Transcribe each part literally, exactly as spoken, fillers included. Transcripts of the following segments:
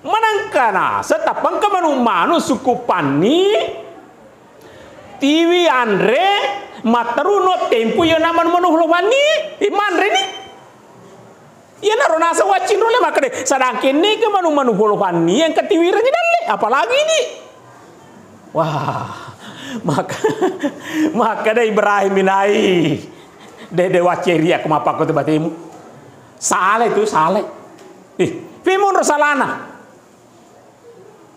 Manengka naseng tappa engka manu-manu sukkupanni, tiwi anre, matteruno tempu iyana manu-manu holofanni, eh, manreni. Iyanaro naseng waccinrole makkeda, sedangkan neke manu-manu holofanni engka tiwirengngi dalle, apalagi ini. Wah, maka, makkeda Ibrahim inai, de, de wacceri aku mappakko tu batemu. Sale tu, sale. Ih, pe monro salana.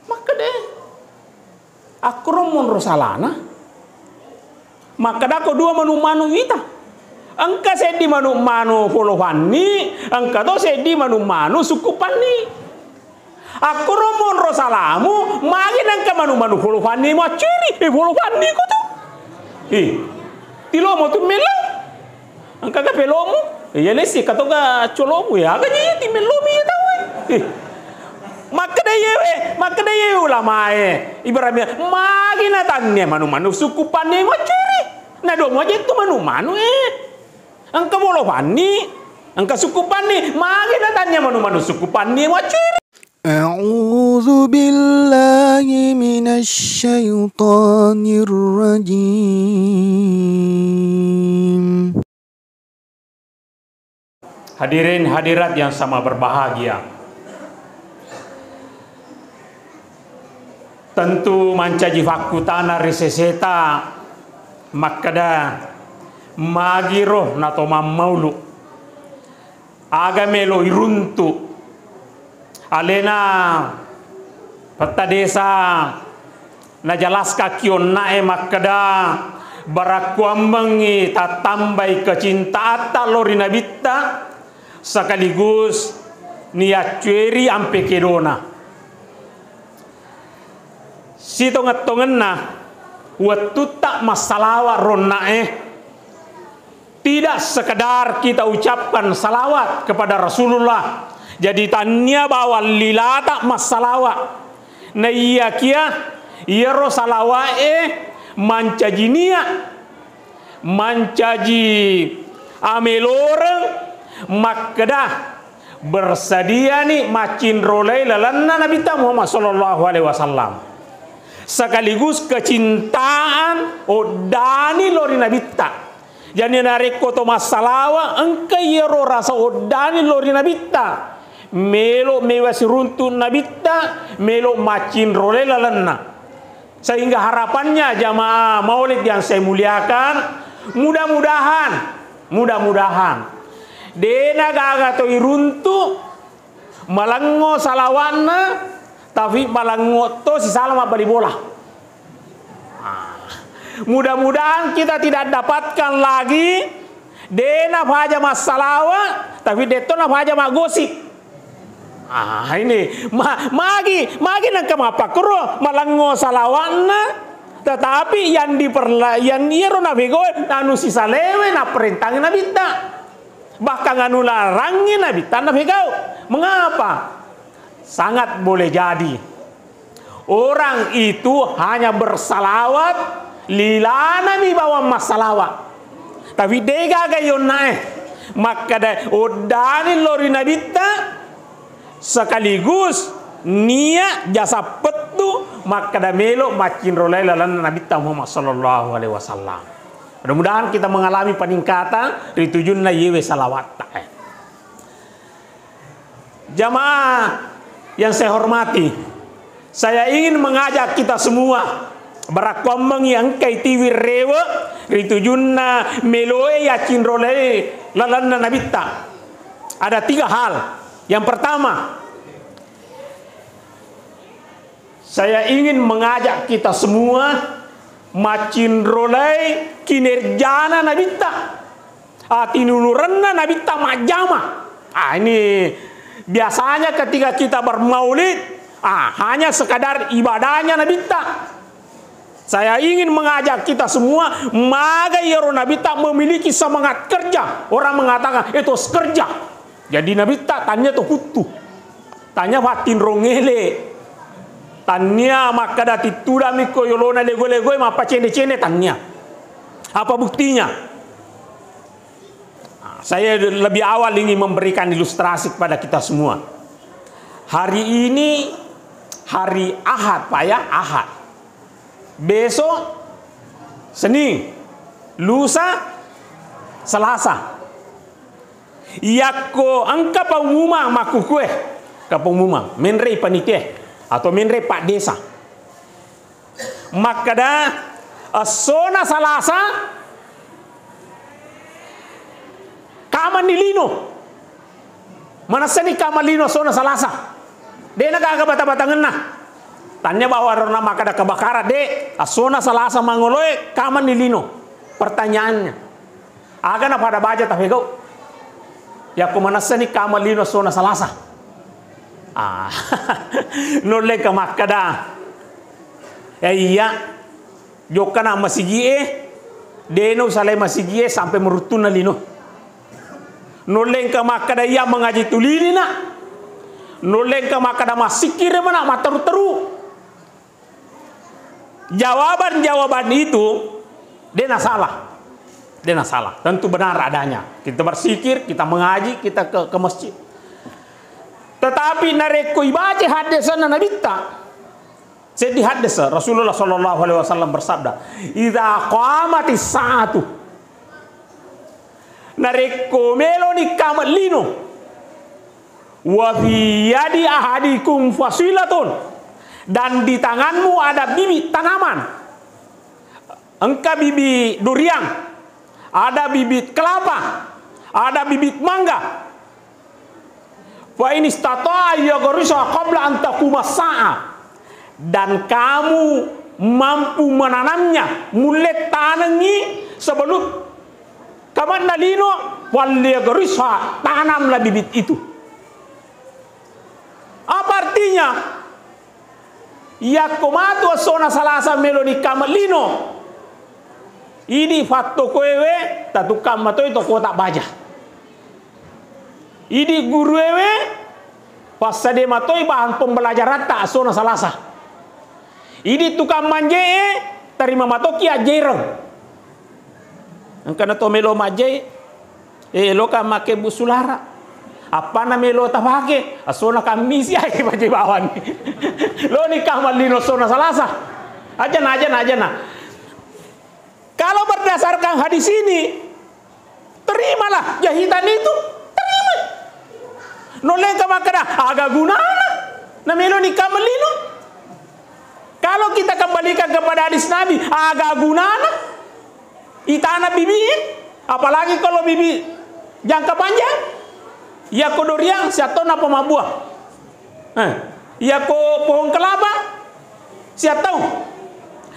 Makkeda, akkoro monro salana. Makkedako dua manu-manu ita. Engka seddi manu-manu holofanni, engka to seddi manu-manu sukkupanni. Akkoro monro salamu, magi nengka manu-manu holofanni muacceri? Eh, holofanni ko tu. Eh, tilomo tu mellau. Engkaga pelomu? Iya lesi katoga colomu ya, aga ji ti mellomi ya tau. Eh. Makkeda iyewe, makkeda iyewe ulamae. Ibaratnya, magi na tannia manu-manu sukkupanni muacceri. Na dua muajettu manu-manu, eh. Engka holofanni, engka sukkupanni, magi na tannia manu-manu sukkupanni muacceri. أعوذ بالله من الشيطان الرجيم. Hadirin hadirat yang sama berbahagia. Tentu mancaji fakkutana ri seseta makkeda, magiro nato mammaulu. Aga melo iruntu. Alena Petta Desa najalaskakki onna'e makkeda, barakkuammengngi tattambai kecintaatta lao ri Nabitta, sekaligus niyaccueri ampe kedona. Sitongeng-tongenna wettutta massalawa ro onna'e, tidak sekedar kita ucapkan salawat kepada Rasulullah. Jadi, tannia bawang lilata massalawa. Naiyakia iyaro salawa'e mancaji nia, mancaji ameloreng makkeda, bersediani maccinrolai lalenna Nabitta Muhammad sallallahu alaihi wasallam. Sekaligus kecintaan oddani lao ri Nabitta. Jadi, narekko to massalawa, engka iyaro rasa oddani lao ri Nabitta, melo mewa siruntu Nabitta, melo maccinrolai lalenna. Sehingga harapannya jamaah maulid yang saya muliakan, mudah-mudahan, mudah-mudahan dena gaga to iruntu, malengngo salawatna, tapi malengngo to sisala mabbali bola. Ah, mudah-mudahan kita tidak dapatkan lagi dena faja massalawa, tapi detto na faja maggosip. Ah, ini ma-, magi, magi nengka mappakkuro malengngo salawatna, tetapi yang diperla-, yang iyaro nafegaue anu sisalewe napparentangi Nabitta. Bahkan anu larangngi Nabitta nafegau. Mengapa? Sangat boleh jadi orang itu hanya bersalawat, lilanami bawang massalawat. Tapi degaga yonnae makkeda oddani lao ri Nabitta, sekaligus nia jasa pettu makkeda melo maccinrolai lalenna Nabitta Muhammad sallallahu alaihi wasallam. Mudah-mudahan kita mengalami peningkatan ri tujunna yewe salawatta. Jamaah yang saya hormati, saya ingin mengajak kita semua, barakkuammengngi engkai tiwi rewe ri tujunna meloe yaccinrolai lalenna Nabitta. Ada tiga hal. Yang pertama, saya ingin mengajak kita semua maccinrolai kinerjana Nabitta. Ah, tinulurenna Nabitta majjama. Ah, ini biasanya ketika kita bermaulid, ah, hanya sekadar ibadahnya Nabitta. Saya ingin mengajak kita semua, maga iyaro Nabitta memiliki semangat kerja. Orang mengatakan, "Eh, tos kerja." Jadi Nabitta tania to kuttu. Tania fattinrong ele. Tania makkeda tittudami ko yolona lego-legoe mappacende-cende, tania. Apa buktinya? Nah, saya lebih awal ingin memberikan ilustrasi kepada kita semua. Hari ini hari Ahad, Pak, ya, Ahad. Besok Senin, lusa Selasa. Yakko engka pengumuman makkukue, ke pengumuman, menre panitia atau menre Pak Desa. Makkeda, essona Salasa, kamanni lino. Manessani kamang lino essona Salasa. De'na gaga bata-batangenna. Tanya bawa rona makkeda kebakaran, de', essona Salasa mangoloe, kamanni lino. Pertanyaannya, aga napada baja tafegau? Yakko manessani kamang lino essona Salasa. Ah, nullengka makkeda, eh, iya, jokkana masigie, de'na usalai masigie sampai meruttunna lino. Nullengka makkeda iya mengaji tulini na. Nullengka makkeda massikkiri mana matteru-teru. Jawaban-jawaban itu de'na salah. De'na salah. Tentu benar adanya. Kita bersikir, kita mengaji, kita ke, ke masjid. Tetapi narekko ibaca haddesanna Nabitta, seddi haddesa Rasulullah sallallahu alaihi wasallam bersabda, "Idza qamatis sa'atu." Narekko meloni kamang lino, "Wa fi yadi ahadikum fasilatun," dan di tanganmu ada bibit tanaman. Engka bibit durian, ada bibit kelapa, ada bibit mangga. "Fa in istata'a yaghrisaha qabla an taquma sa'a." Dan kamu mampu menanamnya, mulle tanengi sebelum kamanna lino, "falyaghrisha," tanamlah bibit itu. Apa artinya? Yakko matu essona Salasa meloni kamang lino, idi fattokoewe tatukang matoi tokota baja. Idi guruewe passadia matoi bahan pembelajaratta essona Salasa. Idi tukang manje'e tarima matoki ajjereng. Engkana to melo majjai, eh, loka make busulara. Appana melo tapake, assona Kammisi ai pajai bawani. Loni kamang lino essona Salasa. Ajana, ajana, ajana. Kalau berdasarkan hadis ini, terimalah jahitan itu. Terima. Nullengka makkeda, aga gunana? Nameloni kamang lino. Kalau kita kembalikan kepada hadis Nabi, aga gunana? Itana bibi, apalagi kalau bibi jangka panjang. Yakko durian, siattau nappa mabbuah. Eh, yakko pohon kelapa, siattau.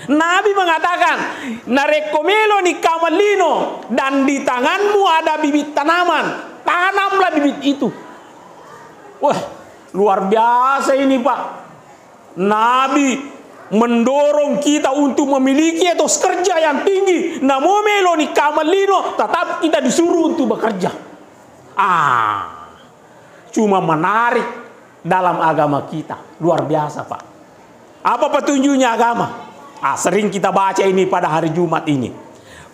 Nabi mengatakan, "Narekko meloni kamang lino dan di tanganmu ada bibit tanaman, tanamlah bibit itu." Wah, luar biasa ini, Pak. Nabi mendorong kita untuk memiliki etos kerja yang tinggi. Namo meloni kamang lino, tetap kita disuruh untuk bekerja. Ah, cuma menarik dalam agama kita. Luar biasa, Pak. Apa petunjuknya agama? Ah, sering kita baca ini pada hari Jumat ini.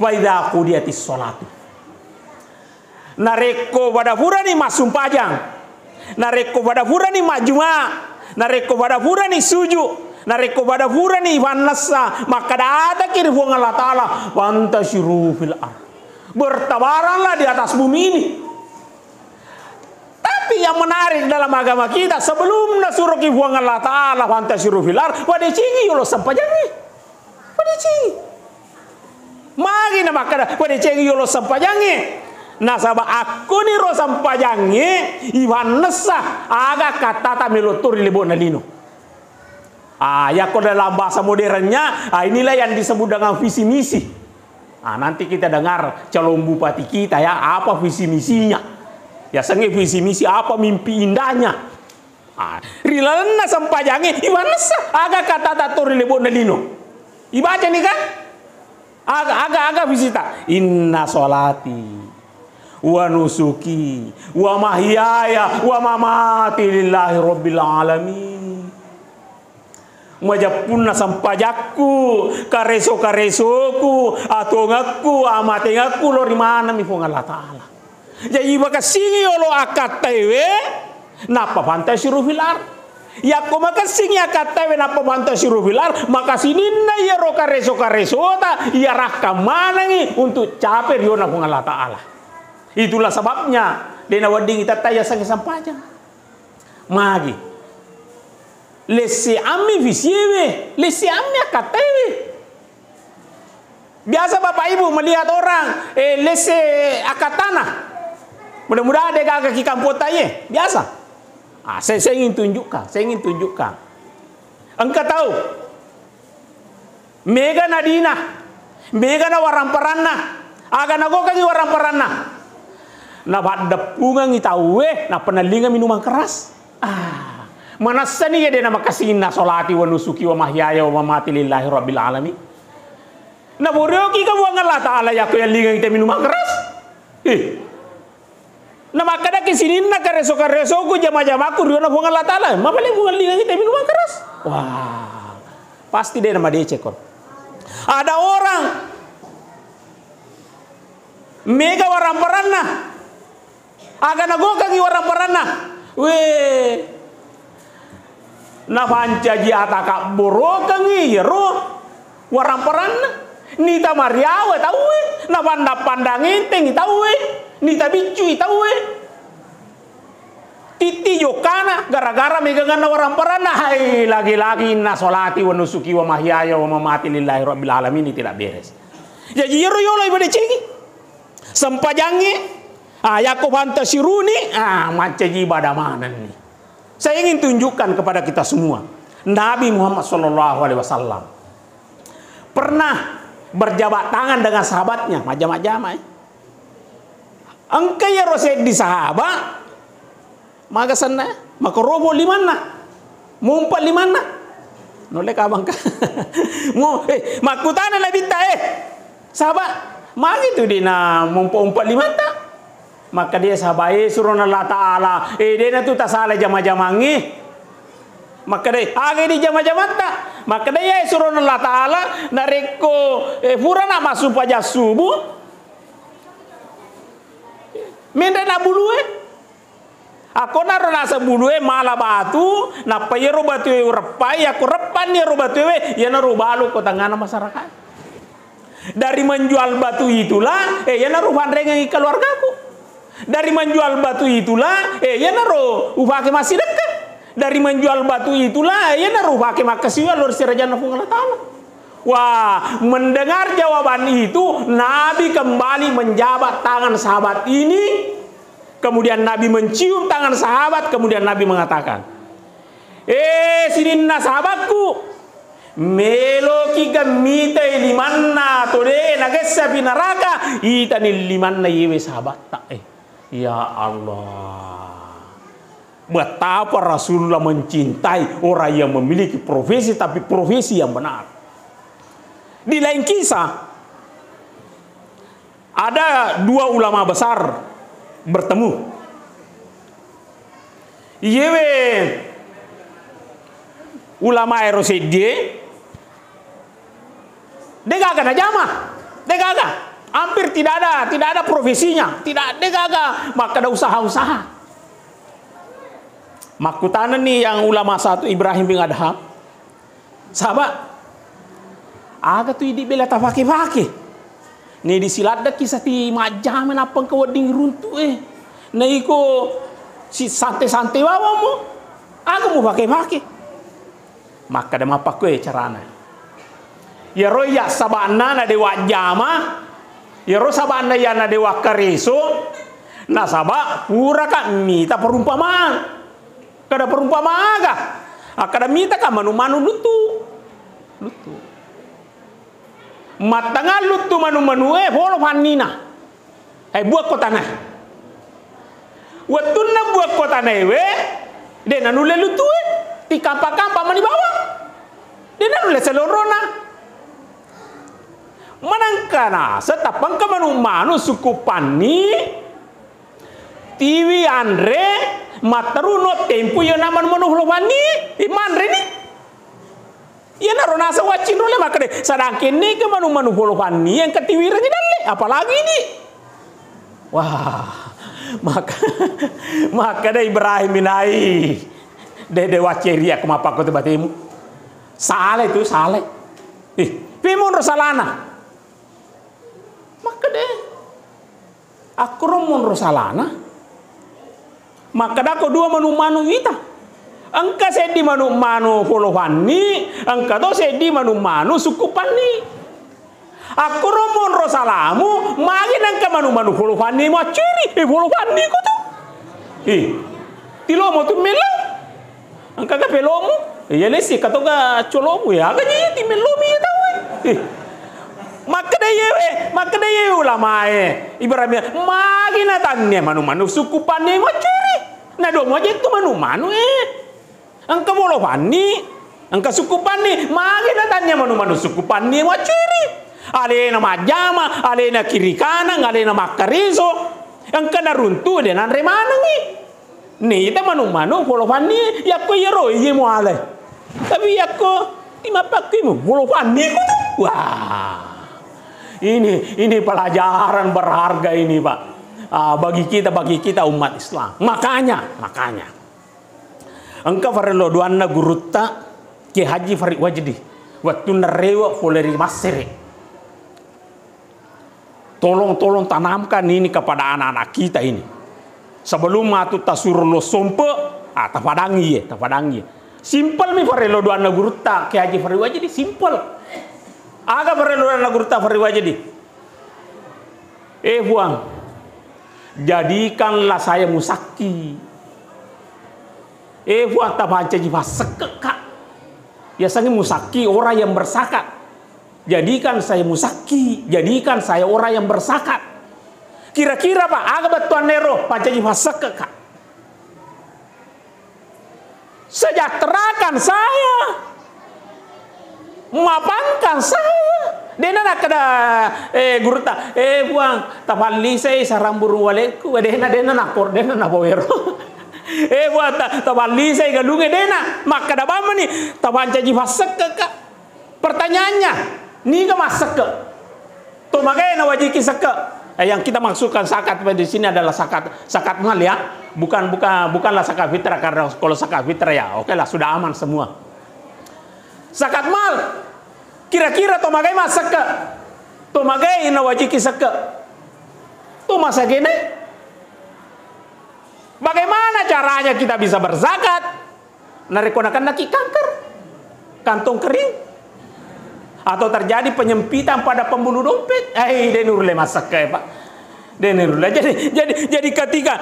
"Fa idza qudiyatis sholatu." Narekko pada furani massumpajang, narekko pada furani majjuma, narekko pada furani suju, narekko pada furani fannessa, makkeda ataki ri Puang Allah Ta'ala, "Fantashiru fil ard." Bertebaranlah di atas bumi ini. Tapi yang menarik dalam agama kita, sebelum nasuroki Puang Allah Ta'ala, "Fantashiru fil ard," wadecengi yolo sempajangnge. Wadecengi. Magi na makkeda, wadecengi yolo sempajangnge. Nasaba akkoniro sempajangnge, ifannessa aga kattata melo to ri lebo'na lino. Ah, yakko dalam bahasa modernnya, ah, inilah yang disebut dengan visi misi. Ah, nanti kita dengar calon bupati kita ya, apa visi misinya. Ya, senge visi misi apa mimpi indahnya. Ah, ri lalenna sempajangnge, ifannessa aga kattata to ri lebo'na lino. Ibaca ni kan? Aga, aga, aga visita. "Inna sholati wa nusuki wa mahyaya wa mamati lillahi rabbil alamin." Majeppunna sempajakku, kareso-karesoku, atongekku, amatengekku, lo ri manenni Puang Allah Ta'ala. Jaji, makessingi yolo akkattaiwe, nappa fantashiru fil ard. Yakko makessingngi akkattae nappa fantasiru fil ard, maka sininna iyaro kareso-karesota iya rakkang manengngi untuk capai riona Puang Allah Ta'ala. Itulah sebabnya, de' nawedding itatta yasengnge sempajang. Magi. Lesse ammi fisiewe, lesse ammi akkattaewe. Biasa Bapak Ibu melihat orang, eh, lesse akkattana. Mudah-mudahan de' gaga ki kampota iye. Biasa. Ah, saya, saya ingin tunjukkan, saya ingin tunjukkan. Engka tau. Mega nadina. Mega na waramparanna. Aga nagokangi waramparanna. Napaddeppungengi tauwe, nappa nallinga minuman keras. Ah, manessani iya de' namakasing inna sholati wa nusuki wa mahyaya wa mamati lillahi rabbil alamin. Naborioki ka Puang Allah Ta'ala yakko yallingangi te minuman keras? Eh. Namakkadaki sininna kareso-karesoku jama-jamaku riona Puang Allah Ta'ala. Mapale Puang yallingangi te minuman keras? Wah. Pasti de' namadeceng ko. Ada orang mega waramparanna. Aga nagokangi waramparanna. Weh. Napancaji atakabborokengngi iyaro waramparanna. Nita mariawa tauwe, napandang-pandang entengngi tauwe, nita biccui tauwe. Titti jokkana gara-gara meganganna waramparanna. Hai, lagi-lagi inna sholati wa nusuki wa mahyaya wa mamati lillahi rabbil alamin, tidak beres. Jaji iyaro yolo ibadecengi. Sempajangnge, ah, yakko fantasi runi, ah, mancaji ibadah manenni. Saya ingin tunjukkan kepada kita semua, Nabi Muhammad sallallahu alaihi wasallam pernah berjabat tangan dengan sahabatnya, majjama-jama, eh. Engka iyaro seddi sahabat, maga senna, makorobo limanna, mompa limanna. Nulle kabangka. Mo, eh, makkutana Nabitta, eh, sahabat, magi tu de' na mompa-ompa limatta? Makkeda sahabat, eh, surona Allah Ta'ala, eh, de' na tu tasala jama-jamangnge. Makkeda, aga idi jama-jamatta? Makkeda, iya surona Allah Ta'ala, narekko, eh, purana massumpajang subuh, menre na bulue. Akkonaro naseng bulue mala batu, nappa iyaro batue ureppai, yakko reppanni iyaro batue, iyanaro ubalu ko tengngana masyarakat. Dari menjual batu itulah, eh, iyanaro ufanrengengi keluargaku. Dari menjual batu itulah, eh, iyanaro ufake massidekka. Dari menjual batu itulah, eh, iyanaro ufake makkasiwiang lao ri serajanna Puang Allah Ta'ala. Wah, mendengar jawaban itu, Nabi kembali menjabat tangan sahabat ini. Kemudian Nabi mencium tangan sahabat, kemudian Nabi mengatakan, "Eh, sininna sahabatku, meloki gemmitai limanna to de' nagessapi neraka, itani limanna iyewe sahabatta." Eh, ya Allah. Betapa Rasulullah mencintai orang yang memiliki profesi, tapi profesi yang benar. Di lain kisah, ada dua ulama besar bertemu. Iyewe ulama ero seddie, de' gaga najama, de' gaga. Hampir tidak ada, tidak ada profesinya, tidak, de' gaga makkeda usaha-usaha. Makkutanani yang ulama satu, Ibrahim bin Adham, "Sahabat, aga tu idi bela tafake-fake? Ne disiladdaki sati majjama nappa engka wedding runtu e. Na iko si sante-sante bawammo. Aga mufake-fake?" Makkeda mappakkoe carana. Iyaro iya saba'na na de' wajjama, iyaro saba'na iya na de' wakkareso, nasaba puraka mita perumpamaan. Kada perumpamaan aga? Akkada mitaka manu-manu luttu. Luttu. Mattangang luttu manu-manue, folo fannina. Eh, buakko tanae. Wettunna buakko tanaewe, de' nanulle luttue, tikkampa-kampa mani bawang. De' nanulle selorona. Manengka naseng tappa engka manu-manu sukku panni, tiwi anre, matteruno tempu iyana manu-manu folo fanni, eh, manreni. Iyanaro naseng waccinrole makkeda, sadangkenneke manu-manu folo fanni engka tiwirengngi dalle, apalagi idi. Wah, maka, makkeda Ibrahim bin ai. De, de waceri aku mappakko tu batemu. Salah itu, salah. Ih, pi monro salana. Makkeda, akkuro monro salana. Makkedako dua manu-manu wita. Engka seddi manu-manu Polo Fanni, engka to seddi manu-manu Sukku Panni. Akkuro monro salamu, magi nengka manu-manu Polo Fanni macceri, eh, Polo Fanni ko tu. Eh, tilomo tu mellau. Engka ga pelomu? Iya lesi katoga colomu ya, aga ji ti mellomi ya tau. Eh. Makkeda yewe, makkeda yewe ulamae. Ibaratnya, magi na tannia manu-manu Sukku Panni macceri. Na do majettu manu-manu, eh. Engka Polo Fanni, engka Sukku Panni, magi na tannia manu-manu Sukku Panni macceri. Alena majjama, alena kiri kanang, alena makkariso. Engka naruntu de nanre manengi. Nita manu-manu Polo Fanni, yakko iyaro iye muale. Tapi yakko timappakkui mu Polo Fanni ko tu. Wah. Ini, ini pelajaran berharga ini, Pak. Ah, bagi kita, bagi kita umat Islam. Makanya, makanya. Engka farello doanna gurutta Kiai Haji Farid Wajdi. Wettunna rewe pole ri Massere. Tolong, tolong tanamkan ini kepada anak-anak kita ini. Sebelum matu tasuro lo sompe, ah, tapadangi ye, tapadangi ye. Simpel mi farello doanna gurutta Kiai Haji Farid Wajdi, simpel. Aga farello doanna gurutta Farid Wajdi? Eh Puang, jadikanlah saya musakki. Eh Puang, tapancaji fassekke ka. Yasengnge musakki orang yang bersakat. Jadikan saya musakki, jadikan saya orang yang bersakat. Kira-kira, Pak, aga bettuanna ero pancaji fassekke ka? Sejahterakan saya. Mapangkan saya. Dena nakkeda, eh, gurutta, eh, Puang, tapallisai sarang burung waletku. Dena, dena nakor, dena napowero. Eh, Puang, ta-, tapallisai galungnge, dena. Makkeda bawang mani, tapancaji fassekke ka. Pertanyaannya, niga massekke? To magai nawajiki sekke? Eh, yang kita maksudkan zakat di sini adalah zakat, zakat mal ya. Bukan, bukan, bukanlah zakat fitrah, karena kalau zakat fitrah ya, oke lah, sudah aman semua. Zakat mal, kira-kira to magai massekke? To magai nawajiki sekke? To masagene? Bagaimana caranya kita bisa berzakat? Narekko nakennaki kanker, kantong kering, atau terjadi penyempitan pada pembuluh dompet, eh, de nurulle massekke, Pak. De nurulle. Jadi, jadi, jadi ketika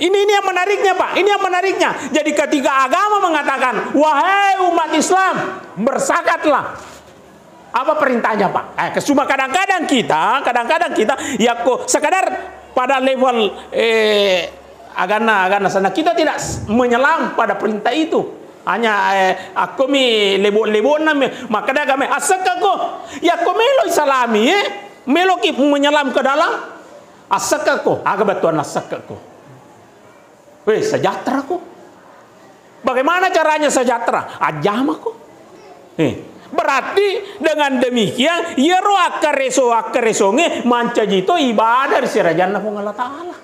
ini, ini yang menariknya, Pak. Ini yang menariknya. Jadi ketika agama mengatakan, "Wahai umat Islam, berzakatlah." Apa perintahnya, Pak? Eh, cuma kadang-kadang kita, kadang-kadang kita, yakko sekadar pada level, eh, aganna, aganna sana, kita tidak s-, menyelam pada perintah itu. Hanya, eh, akko mi lebo-lebonna mi, makkeda kami, "Assekkako." Yakko melo isalami, eh, meloki menyelam ke dalam, "Assekkako." Aga bettuanna assekkako? Weh, sejahtera ko. Bagaimana caranya sejahtera? Ajjama ko. Eh, berarti dengan demikian, iyaro akkareso-, akkaresongnge mancaji to ibadah ri serajanna Puang Allah Ta'ala.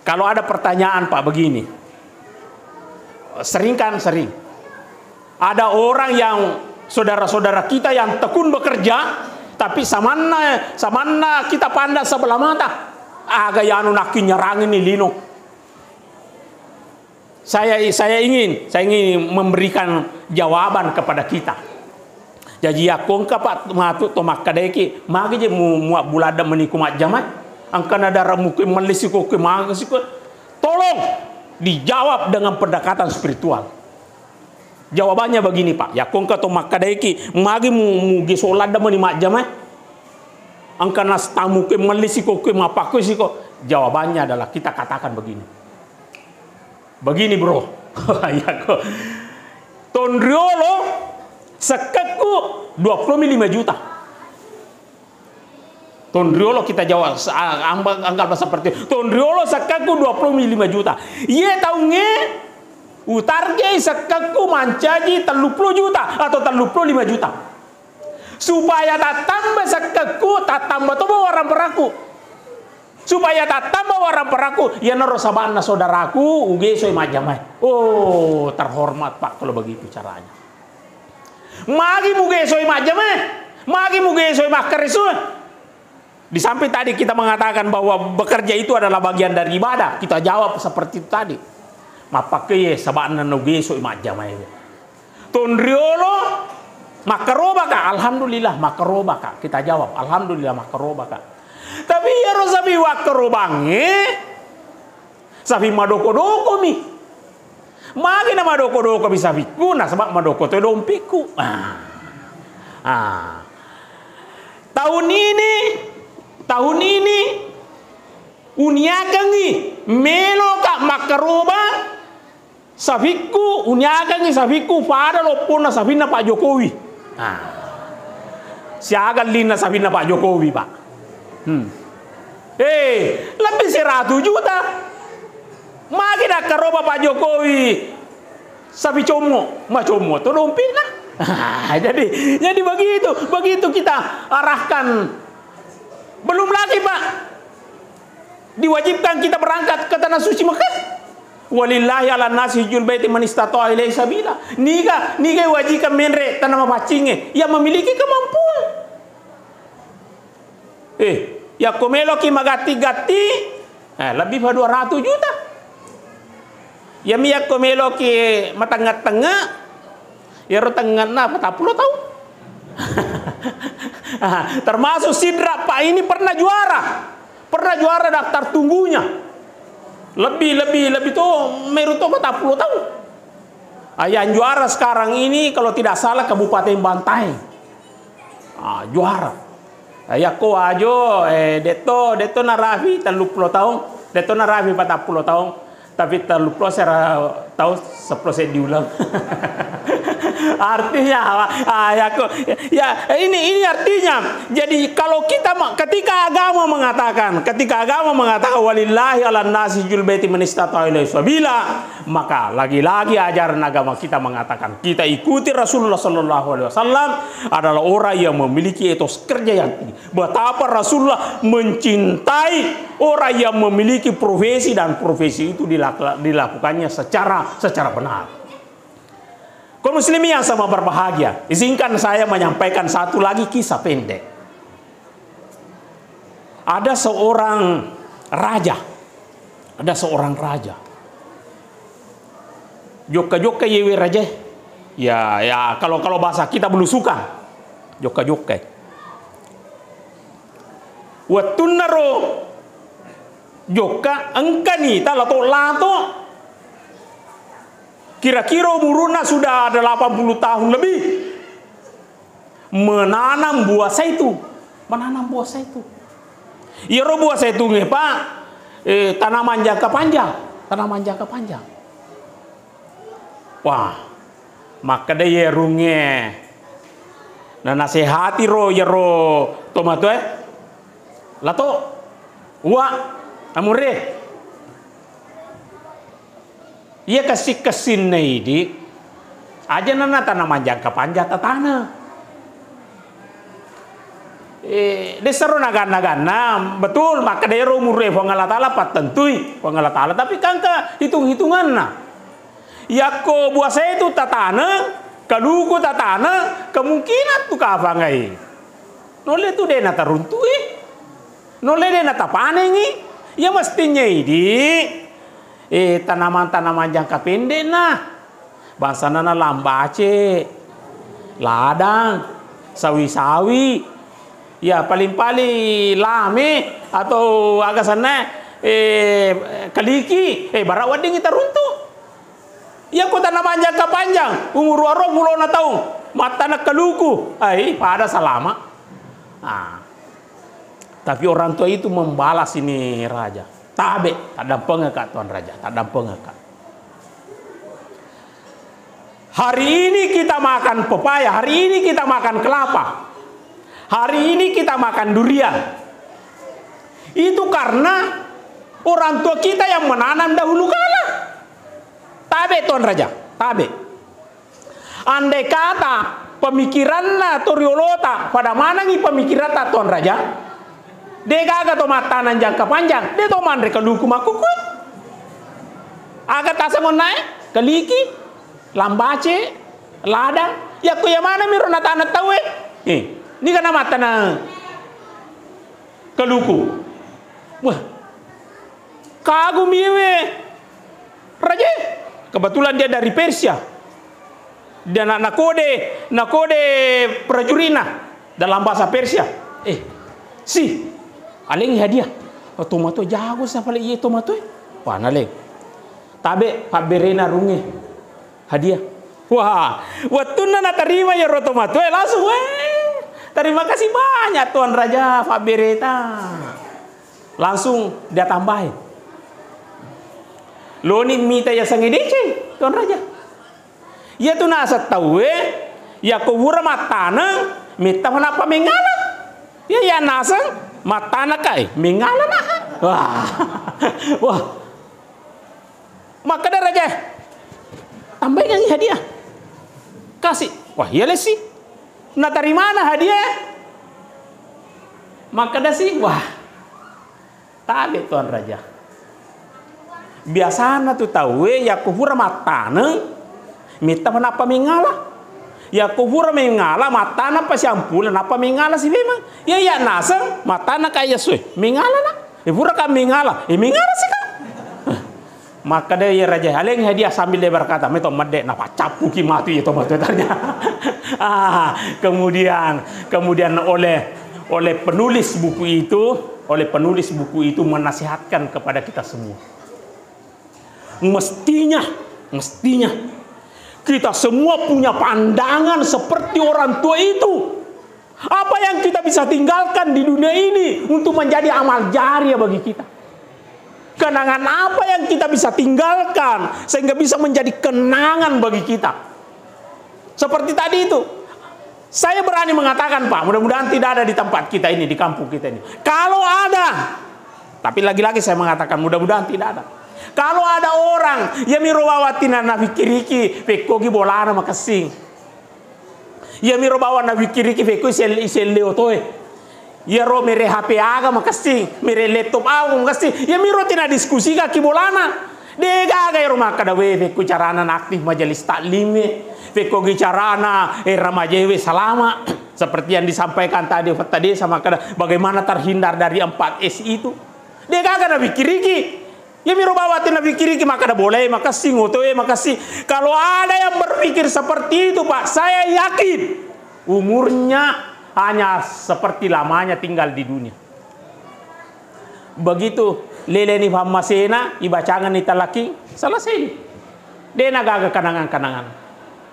Kalau ada pertanyaan, Pak, begini. Sering kan? Sering. Ada orang yang, saudara-saudara kita yang tekun bekerja, tapi samanna, samanna kita pandang sebelah mata, aga yanu nakkinyarangini lino. Saya, saya ingin, saya ingin memberikan jawaban kepada kita. Jaji, yakko engka, Pak, matu to makkedaiki, magi je mu-, muabbuladde meniku majjama? Engka na dara mukui melli siko, kui magi siko. Tolong dijawab dengan pendekatan spiritual. Jawabannya begini, Pak. Yakko engka to makkedaiki, magi mu-, mugeso ladde meni majjama? Engka na tamu ke melli siko, kui mappakkui siko. Jawabannya adalah kita katakan begini. Begini, Bro. Yakko. Tonriolo sekkekku dua puluh lima juta. Tonriolo kita jawab, sa-, amba-, anggaplah seperti itu. Tonriolo sekkekku dua puluh lima juta. Iye taungnge utargei sekkekku mancaji tellu puluh juta atau tellu puluh lima juta. Supaya tattamba sekkekku, tattamba to bawa ramperaku. Supaya tattamba waramparakku, iyanaro saba'na saudaraku, ugesoi majjamae. Oh, terhormat, Pak, kalau begitu caranya. Magi mugesoi majjamae? Magi mugesoi makkaresu? Di samping tadi kita mengatakan bahwa bekerja itu adalah bagian dari ibadah, kita jawab seperti itu tadi. Mappakkeye saba'na naugesoi majjamae. Tonriolo, makkarobaka? Alhamdulillah, makkarobaka. Kita jawab, alhamdulillah, makkarobaka. Tapi iyaro sapi wakkarobangnge, sapi madoko-dokomi. Magi na madoko-dokomi sapiku, nasaba madoko to dompikku. Ah. Ah. Tahun ini, tahun ini, uniakengngi, meloka makkaroba safikku, uniakengngi safikku pada lopponna safinna Pak Jokowi. Nah, siaga ellinna safinna Pak Jokowi, Pak? Hmm. Eh, lebih seratus juta. Magi nakkaroba Pak Jokowi sapi commo, macommo to dompikna. Jadi, jadi begitu, begitu kita arahkan. Belum lagi, Pak, diwajibkan kita berangkat ke tanah suci Mekah. Walillahi ala nasi hijjul baiti man istata'a ilaihi sabila. Niga, niga wajibkan menre tanah mapaccingnge yang memiliki kemampuan. Eh, yakko meloki magatti-gatti, eh, lebih pa dua ratus juta. Yami yakko meloki matengnga-tengnga, iyaro tengnganna patappulo taung. Ah, termasuk Sidra, Pak, ini pernah juara. Pernah juara daftar tunggunya. Lebih, lebih, lebih to, meru to patappulo taung. Ah, yang juara sekarang ini, kalau tidak salah, Kabupaten Bantaeng. Ah, juara. Ah, yakko Wajo, eh, detto, detto narapi telluppulo taung, detto narapi patappulo taung, tapi telluppulo sera taung seppulo seddi uleng. Artinya apa? Ah, yakko, ya, ini, ini artinya. Jadi, kalau kita ma-, ketika agama mengatakan, ketika agama mengatakan, "Walillahi ala nasi hijjul baiti man istata'a ilaihi sabila," maka lagi-lagi ajaran agama kita mengatakan, kita ikuti Rasulullah sallallahu alaihi wasallam adalah orang yang memiliki etos kerja yang tinggi. Betapa Rasulullah mencintai orang yang memiliki profesi dan profesi itu dilak-, dilakukannya secara, secara benar. Kaum muslimin yang sama berbahagia, izinkan saya menyampaikan satu lagi kisah pendek. Ada seorang raja. Ada seorang raja. Jokka-jokka yewe raja. Ya, ya, kalau, kalau bahasa kita belusukan. Jokka-jokka. Wettunnaro jokka, engkani ta lato-lato. Kira-kira umuruna sudah ada delapan puluh tahun lebih. Menanam buah zaitun. Menanam buah zaitun. Iyaro buah zaitungnge, Pak, eh, tanaman jangka panjang. Tanaman jangka panjang. Wah, makkeda iyarungnge, nanasehatiro iyaro tomatoe, "Lato, Uwa, amure." Iya kessing-kessinna idi, aja nana tanaman jangka panjang tatana. Eh, dessaro naganna-ganna, betul, makkeda ero umurre Puang Allah Taala pattentui Puang Allah Taala, tapi kangka hitung-hitunganna. Yakko buah zaitun tataneng, kaluku tataneng, kemungkinan tu kafangai. Nulle tu de nataruntui. Nulle de natapanengi. Iya mestinya idi, eh, tanaman-tanaman jangka pendek nah. Bangsana na lambace, ladang, sawi-sawi. Ya, paling-paling lame atau aga senna, eh, kaliki, eh, bara weddingngi taruntu. Iya ko tanaman jangka panjang, umur arung pulona taung, mattana kaluku, ai, pada salama. Ah. Tapi orang tua itu membalas ini raja. Tabe, taddampengeka Tuan Raja, taddampengeka. Hari ini kita makan pepaya, hari ini kita makan kelapa, hari ini kita makan durian. Itu karena orang tua kita yang menanam dahulu kala. Tabe, Tuan Raja, tabe. Andai kata pemikiranna toriolota pada manengi pemikiratta Tuan Raja, De gaga to mattaneng jangka panjang, de to manre kaluku makkukue. Aga taseng onnae? Kaliki, lambace, ladang. Yakko iya maneng miro nataneng tauwe. Eh, niga namattaneng kaluku. Wah, kagumi we. Raja, kebetulan dia dari Persia. Dia na-, nakode, nakode prajuritna dalam bahasa Persia. Eh, si, alengngi hadiah. Oh, tomatoa jago sa pale iye tomatoa. Wah, naleng. Tabe, pabberena runge. Hadiah. Wah, wettunna natarima iyaro tomatoa, langsung, "Weh, terima kasih banyak, Tuan Raja, pabbereta." Langsung dia tambahin. Loni mita yasengnge deceng, Tuan Raja. Iyatu naseng tauwe, yakko pura mattaneng, metta manappa mengala. Iya, iya naseng, mattaneng kai, mengala na. Wah. Wah. Makkeda raja, "Tambaingengngi hadiah." Kasi. Wah, iya lessi. Natarimana hadiah? Makkeda si, wah, tabe Tuan Raja. Biasana tu tauwe yakko pura mattaneng, metta manappa mengala. Yakko pura mengala, mattaneng pa siampula, nappa mengala si memang. Iya, iya naseng, mattaneng ka iya sue. Mengala na. Eh, pura ka mengala. Eh, mengala si ka. Makkeda iya raja, "Alengngi hadiah," sambil dia berkata, "Meto medde, napaccappuki matu iya tomatoa tanya." Ah, kemudian, kemudian oleh, oleh penulis buku itu, oleh penulis buku itu menasihatkan kepada kita semua. Mestinya, mestinya kita semua punya pandangan seperti orang tua itu. Apa yang kita bisa tinggalkan di dunia ini untuk menjadi amal jariah bagi kita? Kenangan apa yang kita bisa tinggalkan sehingga bisa menjadi kenangan bagi kita? Seperti tadi itu, saya berani mengatakan, Pak, mudah-mudahan tidak ada di tempat kita ini, di kampung kita ini. Kalau ada, tapi lagi-lagi saya mengatakan, mudah-mudahan tidak ada. Kalau ada orang, iya miro bawang tina napikkiriki, pekkogi bolana makessing. Iya miro bawang napikkiriki, pekko iselle, iselle otoe. Iyaro mere H P aga makessing, mere laptop aga makessing. Iya miro tina diskusikaki bolana. De gaga ero makkeda, "We, pekko carana naaktif majelis taklim e, pekkogi carana, eh, remaja we salama." Seperti yang disampaikan tadi Fatta Desa makkeda, bagaimana terhindar dari empat S itu? De gaga napikkiriki. Iya miro bawang tina napikkiriki makkeda, "Boleh makessing, otoe makessing." Kalau ada yang berpikir seperti itu, Pak, saya yakin umurnya hanya seperti lamanya tinggal di dunia. Begitu leleni fammasena, ibacangenni talaki, selesai. De nagaga kenangan-kenangan.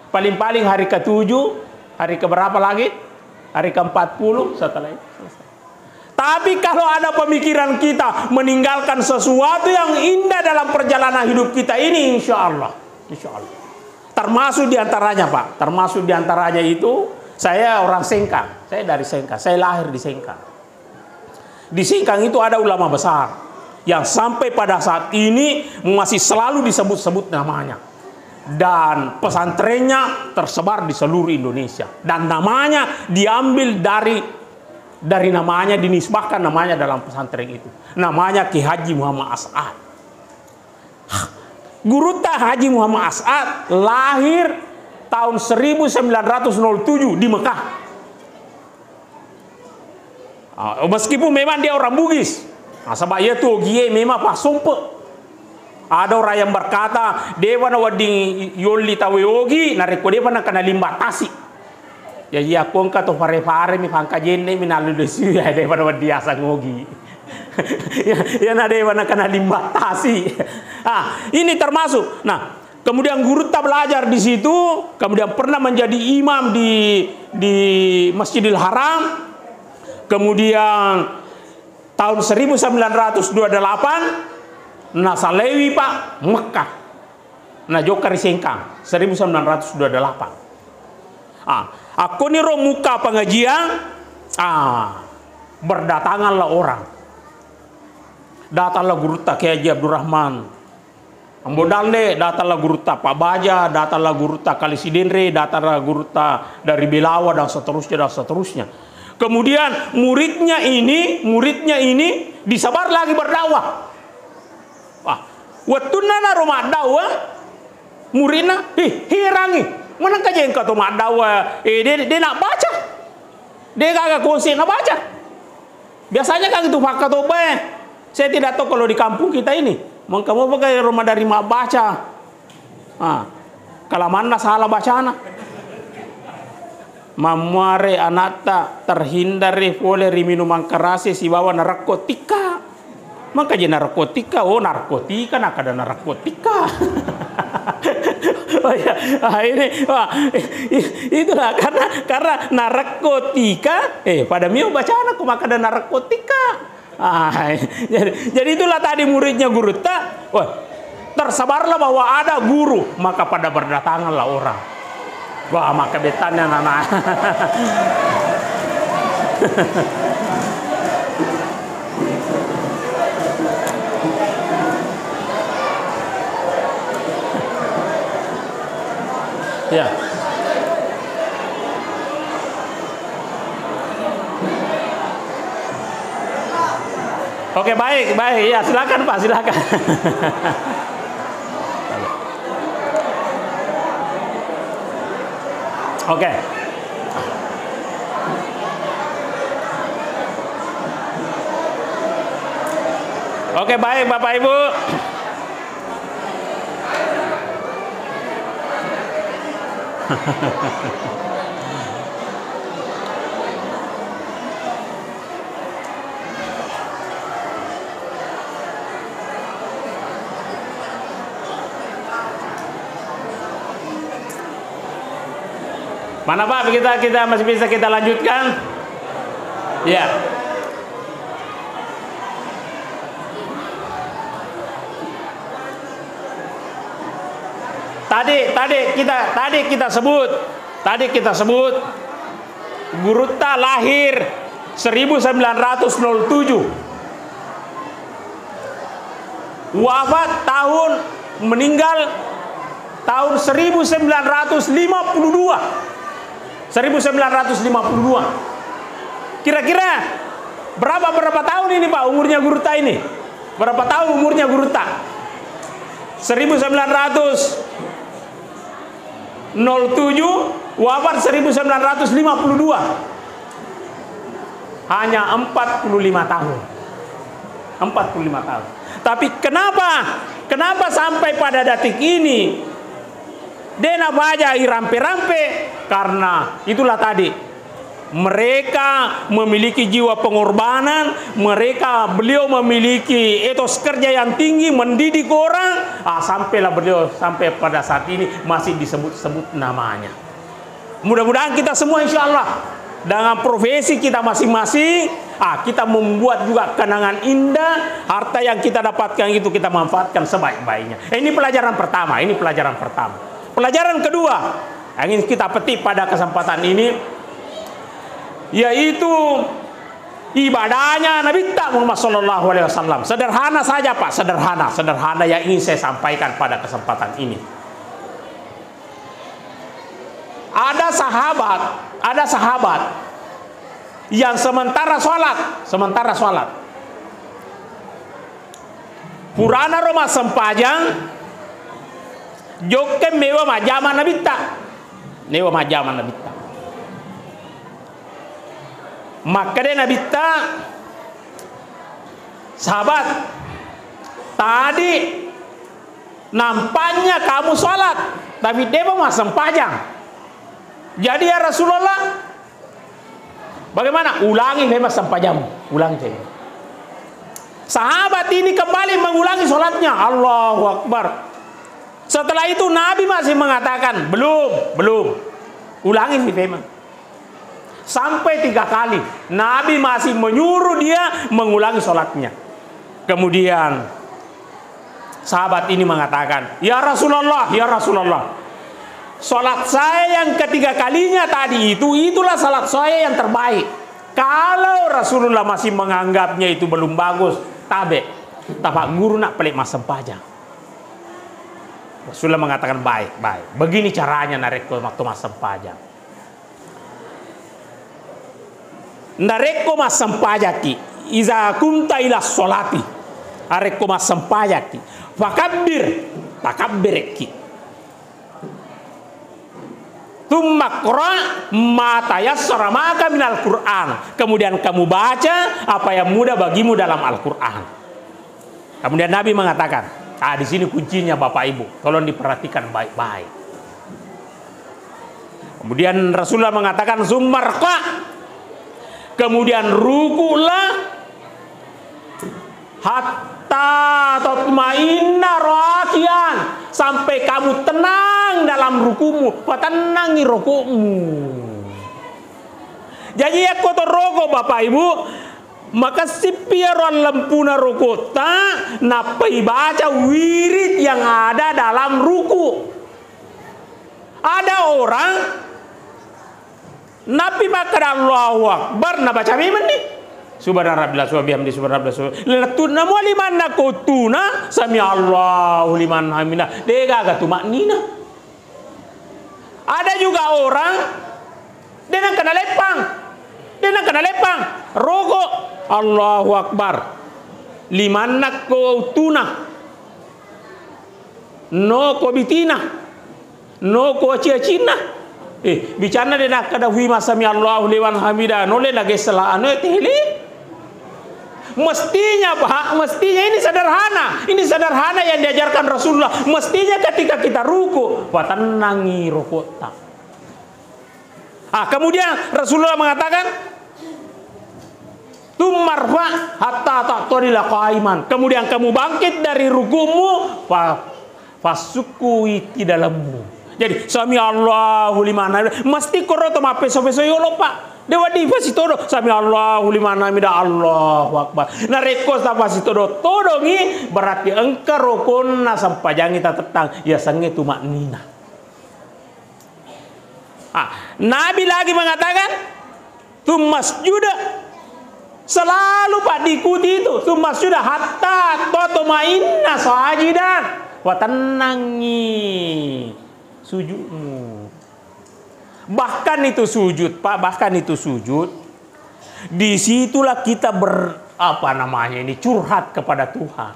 Paling-paling hari ketujuh, hari keberapa lagi? Hari keempat puluh, setelah itu selesai. Tapi kalau ada pemikiran kita meninggalkan sesuatu yang indah dalam perjalanan hidup kita ini, insya Allah, insya Allah. Termasuk diantaranya, Pak, termasuk diantaranya itu, saya orang Sengkang, saya dari Sengkang, saya lahir di Sengkang. Di Sengkang itu ada ulama besar yang sampai pada saat ini masih selalu disebut-sebut namanya. Dan pesantrennya tersebar di seluruh Indonesia. Dan namanya diambil dari, dari namanya, dinisbahkan namanya dalam pesantren itu. Namanya Ki Haji Muhammad As'ad. Gurutta Haji Muhammad As'ad lahir tahun seribu sembilan ratus nol tujuh di Mekah. Ah, meskipun memang dia orang Bugis. Nasaba iyatu Ogie memang passompe. Ada orang yang berkata, dewa na wedding yolli tauwe Ogi, narekko depa nakana limbah tasi. Jaji, akko engka to fare-fare mi, pangkajenne mi, nallu lesu, ya, depa na wedding asang Ogi. Ya, ya, na depa nakana limbah tasi. Ah, ini termasuk. Nah, kemudian gurutta belajar di situ, kemudian pernah menjadi imam di, di Masjidil Haram, kemudian tahun seribu sembilan ratus dua puluh delapan, nasalaiwi, Pak, Mekah. Najokka ri Sengkang, seribu sembilan ratus dua puluh delapan. Ah, akkoniro mukka pengajian, ah, berdatanganlah orang. Datanglah gurutta Kiai Haji Abdurrahman. Ambo Dalle, datanglah gurutta Pak Baja, datanglah gurutta Kali Sidenre, datanglah gurutta dari Belawa, dan seterusnya, dan seterusnya. Kemudian muridnya ini, muridnya ini disebar lagi berdakwah. Wah, wettunna naro maddakwah, muridna, "Ih, herangi, manengka je engka to maddakwah, eh, de, de nabbaca? De gaga konsep nabaca?" Biasanya kan itu fakkatobae. Saya tidak tahu kalau di kampung kita ini. Mengka mopa ka ero madari mabbaca. Ah, kalamanna salah bacana. Mammuare anatta terhindari pole ri minuman keras sibawa narekko tikka. Maka je narekko tikka, oh, narkotika, nakada narekko tikka. Oh iya, ah, ini, wah, i-, itulah karena, karena narekko tikka, eh, pada mio bacana ko makada narekko tikka. Ah, jadi, jadi itulah tadi muridnya gurutta, wah, tersebarlah bahwa ada guru, maka pada berdatanganlah orang. Wah, maka betanya anak-anak. Ya. Oke, baik, baik. Ya, silakan, Pak, silakan. Oke. Oke, baik, Bapak Ibu. Mana, Pak? Kita, kita masih bisa kita lanjutkan? Ya. Tadi, tadi kita, tadi kita sebut, tadi kita sebut, Gurutta lahir seribu sembilan ratus nol tujuh. Wafat tahun, meninggal tahun seribu sembilan ratus lima puluh dua. Seribu sembilan ratus lima puluh dua. Kira-kira berapa, berapa tahun ini, Pak, umurnya Gurutta ini? Berapa tahun umurnya Gurutta? Seribu sembilan ratus nol tujuh, wafat seribu sembilan ratus lima puluh dua. Hanya empat puluh lima tahun. Empat puluh lima tahun. Tapi kenapa, kenapa sampai pada detik ini de nabaja irampe-rampe? Karena itulah tadi, mereka memiliki jiwa pengorbanan, mereka, beliau memiliki etos kerja yang tinggi, mendidik orang, ah, sampailah beliau sampai pada saat ini masih disebut-sebut namanya. Mudah-mudahan kita semua, insya Allah, dengan profesi kita masing-masing, ah, kita membuat juga kenangan indah, harta yang kita dapatkan itu kita manfaatkan sebaik-baiknya. Eh, ini pelajaran pertama, ini pelajaran pertama. Pelajaran kedua yang ingin kita petik pada kesempatan ini, yaitu ibadahnya Nabitta Muhammad sallallahu alaihi wasallam. Sederhana saja, Pak, sederhana, sederhana yang ingin saya sampaikan pada kesempatan ini. Ada sahabat, ada sahabat yang sementara sholat, sementara sholat. Purana ro massempajang, jokke mewa majjama Nabitta. Mewa majjama Nabitta. Makkeda Nabitta, "Sahabat, tadi nampaknya kamu sholat, tapi depa massempajang. Jadi ya Rasulullah, bagaimana? Ulangi memang sempajammu, ulangi memang." Sahabat ini kembali mengulangi sholatnya. Allahu Akbar. Setelah itu Nabi masih mengatakan, "Belum, belum. Ulangi memang." Sampai tiga kali. Nabi masih menyuruh dia mengulangi sholatnya. Kemudian sahabat ini mengatakan, "Ya Rasulullah, ya Rasulullah, sholat saya yang ketiga kalinya tadi itu, itulah sholat saya yang terbaik. Kalau Rasulullah masih menganggapnya itu belum bagus, tabe, tapak guru nak pelik massempajang." Rasulullah mengatakan, "Baik, baik. Begini caranya narekko matto massempajang." Narekko massempajaki, iza kumta ila sholati, arekko massempajaki, fakabbir, takabberekki. Tsumma qra ma tayassara ma'aka minal Qur'an. Kemudian kamu baca apa yang mudah bagimu dalam Al-Qur'an. Kemudian Nabi mengatakan, ah, di sini kuncinya Bapak Ibu, tolong diperhatikan baik-baik. Kemudian Rasulullah mengatakan, "Tsumma rka'." Kemudian rukuklah, "hatta tatma'inna rakian," sampai kamu tenang dalam rukumu, patenangi rukukmu. Jadi yakko to roko, Bapak Ibu, makessippi iyaro allempuna rukutta, nappai baca wirid yang ada dalam ruku. Ada orang Nappi makkeda Allahu Akbar, nabaca memenni. Subhana rabbil azim wa bihamdi, subhana rabbil azim. Lettunna mua limanna ko tuna, sami Allahu liman hamida. De gaga tuma'nina. Ada juga orang, de nengka naleppang. De nengka naleppang. Roko, Allahu Akbar. Limanna ko tuna. No ko bitina. No ko aci-acinna. Eh, bicanna de nakkeda hui ma sami Allahu liman hamida, no le nagessa la anu tele. Mestinya, Pak, mestinya ini sederhana. Ini sederhana yang diajarkan Rasulullah. Mestinya ketika kita ruku, patenangi rukutta. Ah, kemudian Rasulullah mengatakan, "Tsumma rfa' hatta ta'tadila qaiman." Kemudian kamu bangkit dari rukumu, fa-, fasukui ti dalammu. Jadi, sami Allahu liman hamida. Mesti koro to mappeso-peso yolo, Pak. De wedding fasitodo, sami Allahu liman hamida, Allahu Akbar. Narekko tafasitodo-todongi, berarti engka rokonna sempajangi tatettang, yasengnge tuma'nina. Ah, Nabi lagi mengatakan, "Tsumma sujud." Selalu, Pak, diikuti itu. "Tsumma sujud hatta tatma'inna sajidan." Watennangi sujudmu. Bahkan itu sujud, Pak, bahkan itu sujud. Disitulah kita ber-, apa namanya ini, curhat kepada Tuhan.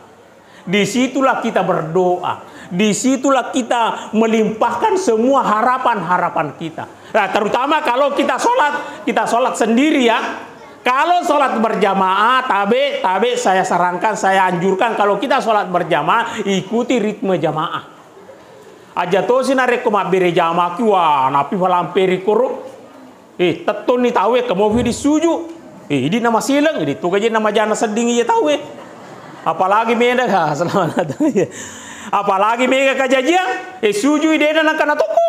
Disitulah kita berdoa. Disitulah kita melimpahkan semua harapan-harapan kita. Nah, terutama kalau kita sholat, kita sholat sendiri ya. Kalau sholat berjamaah, tabe, tabe saya sarankan, saya anjurkan, kalau kita sholat berjamaah, ikuti ritme jamaah. Aja tosi narekko mabbere jamaah ki, wah, napi falamperi koro. Eh, tettonni tauwe, kamofi disuju. Eh, idi namasileng, idi tu gaji namajana sedding iya tauwe. Apalagi mega, ha, selamat datang, iya. Apalagi mega kajajiang, eh, sujui dena nangka natokko.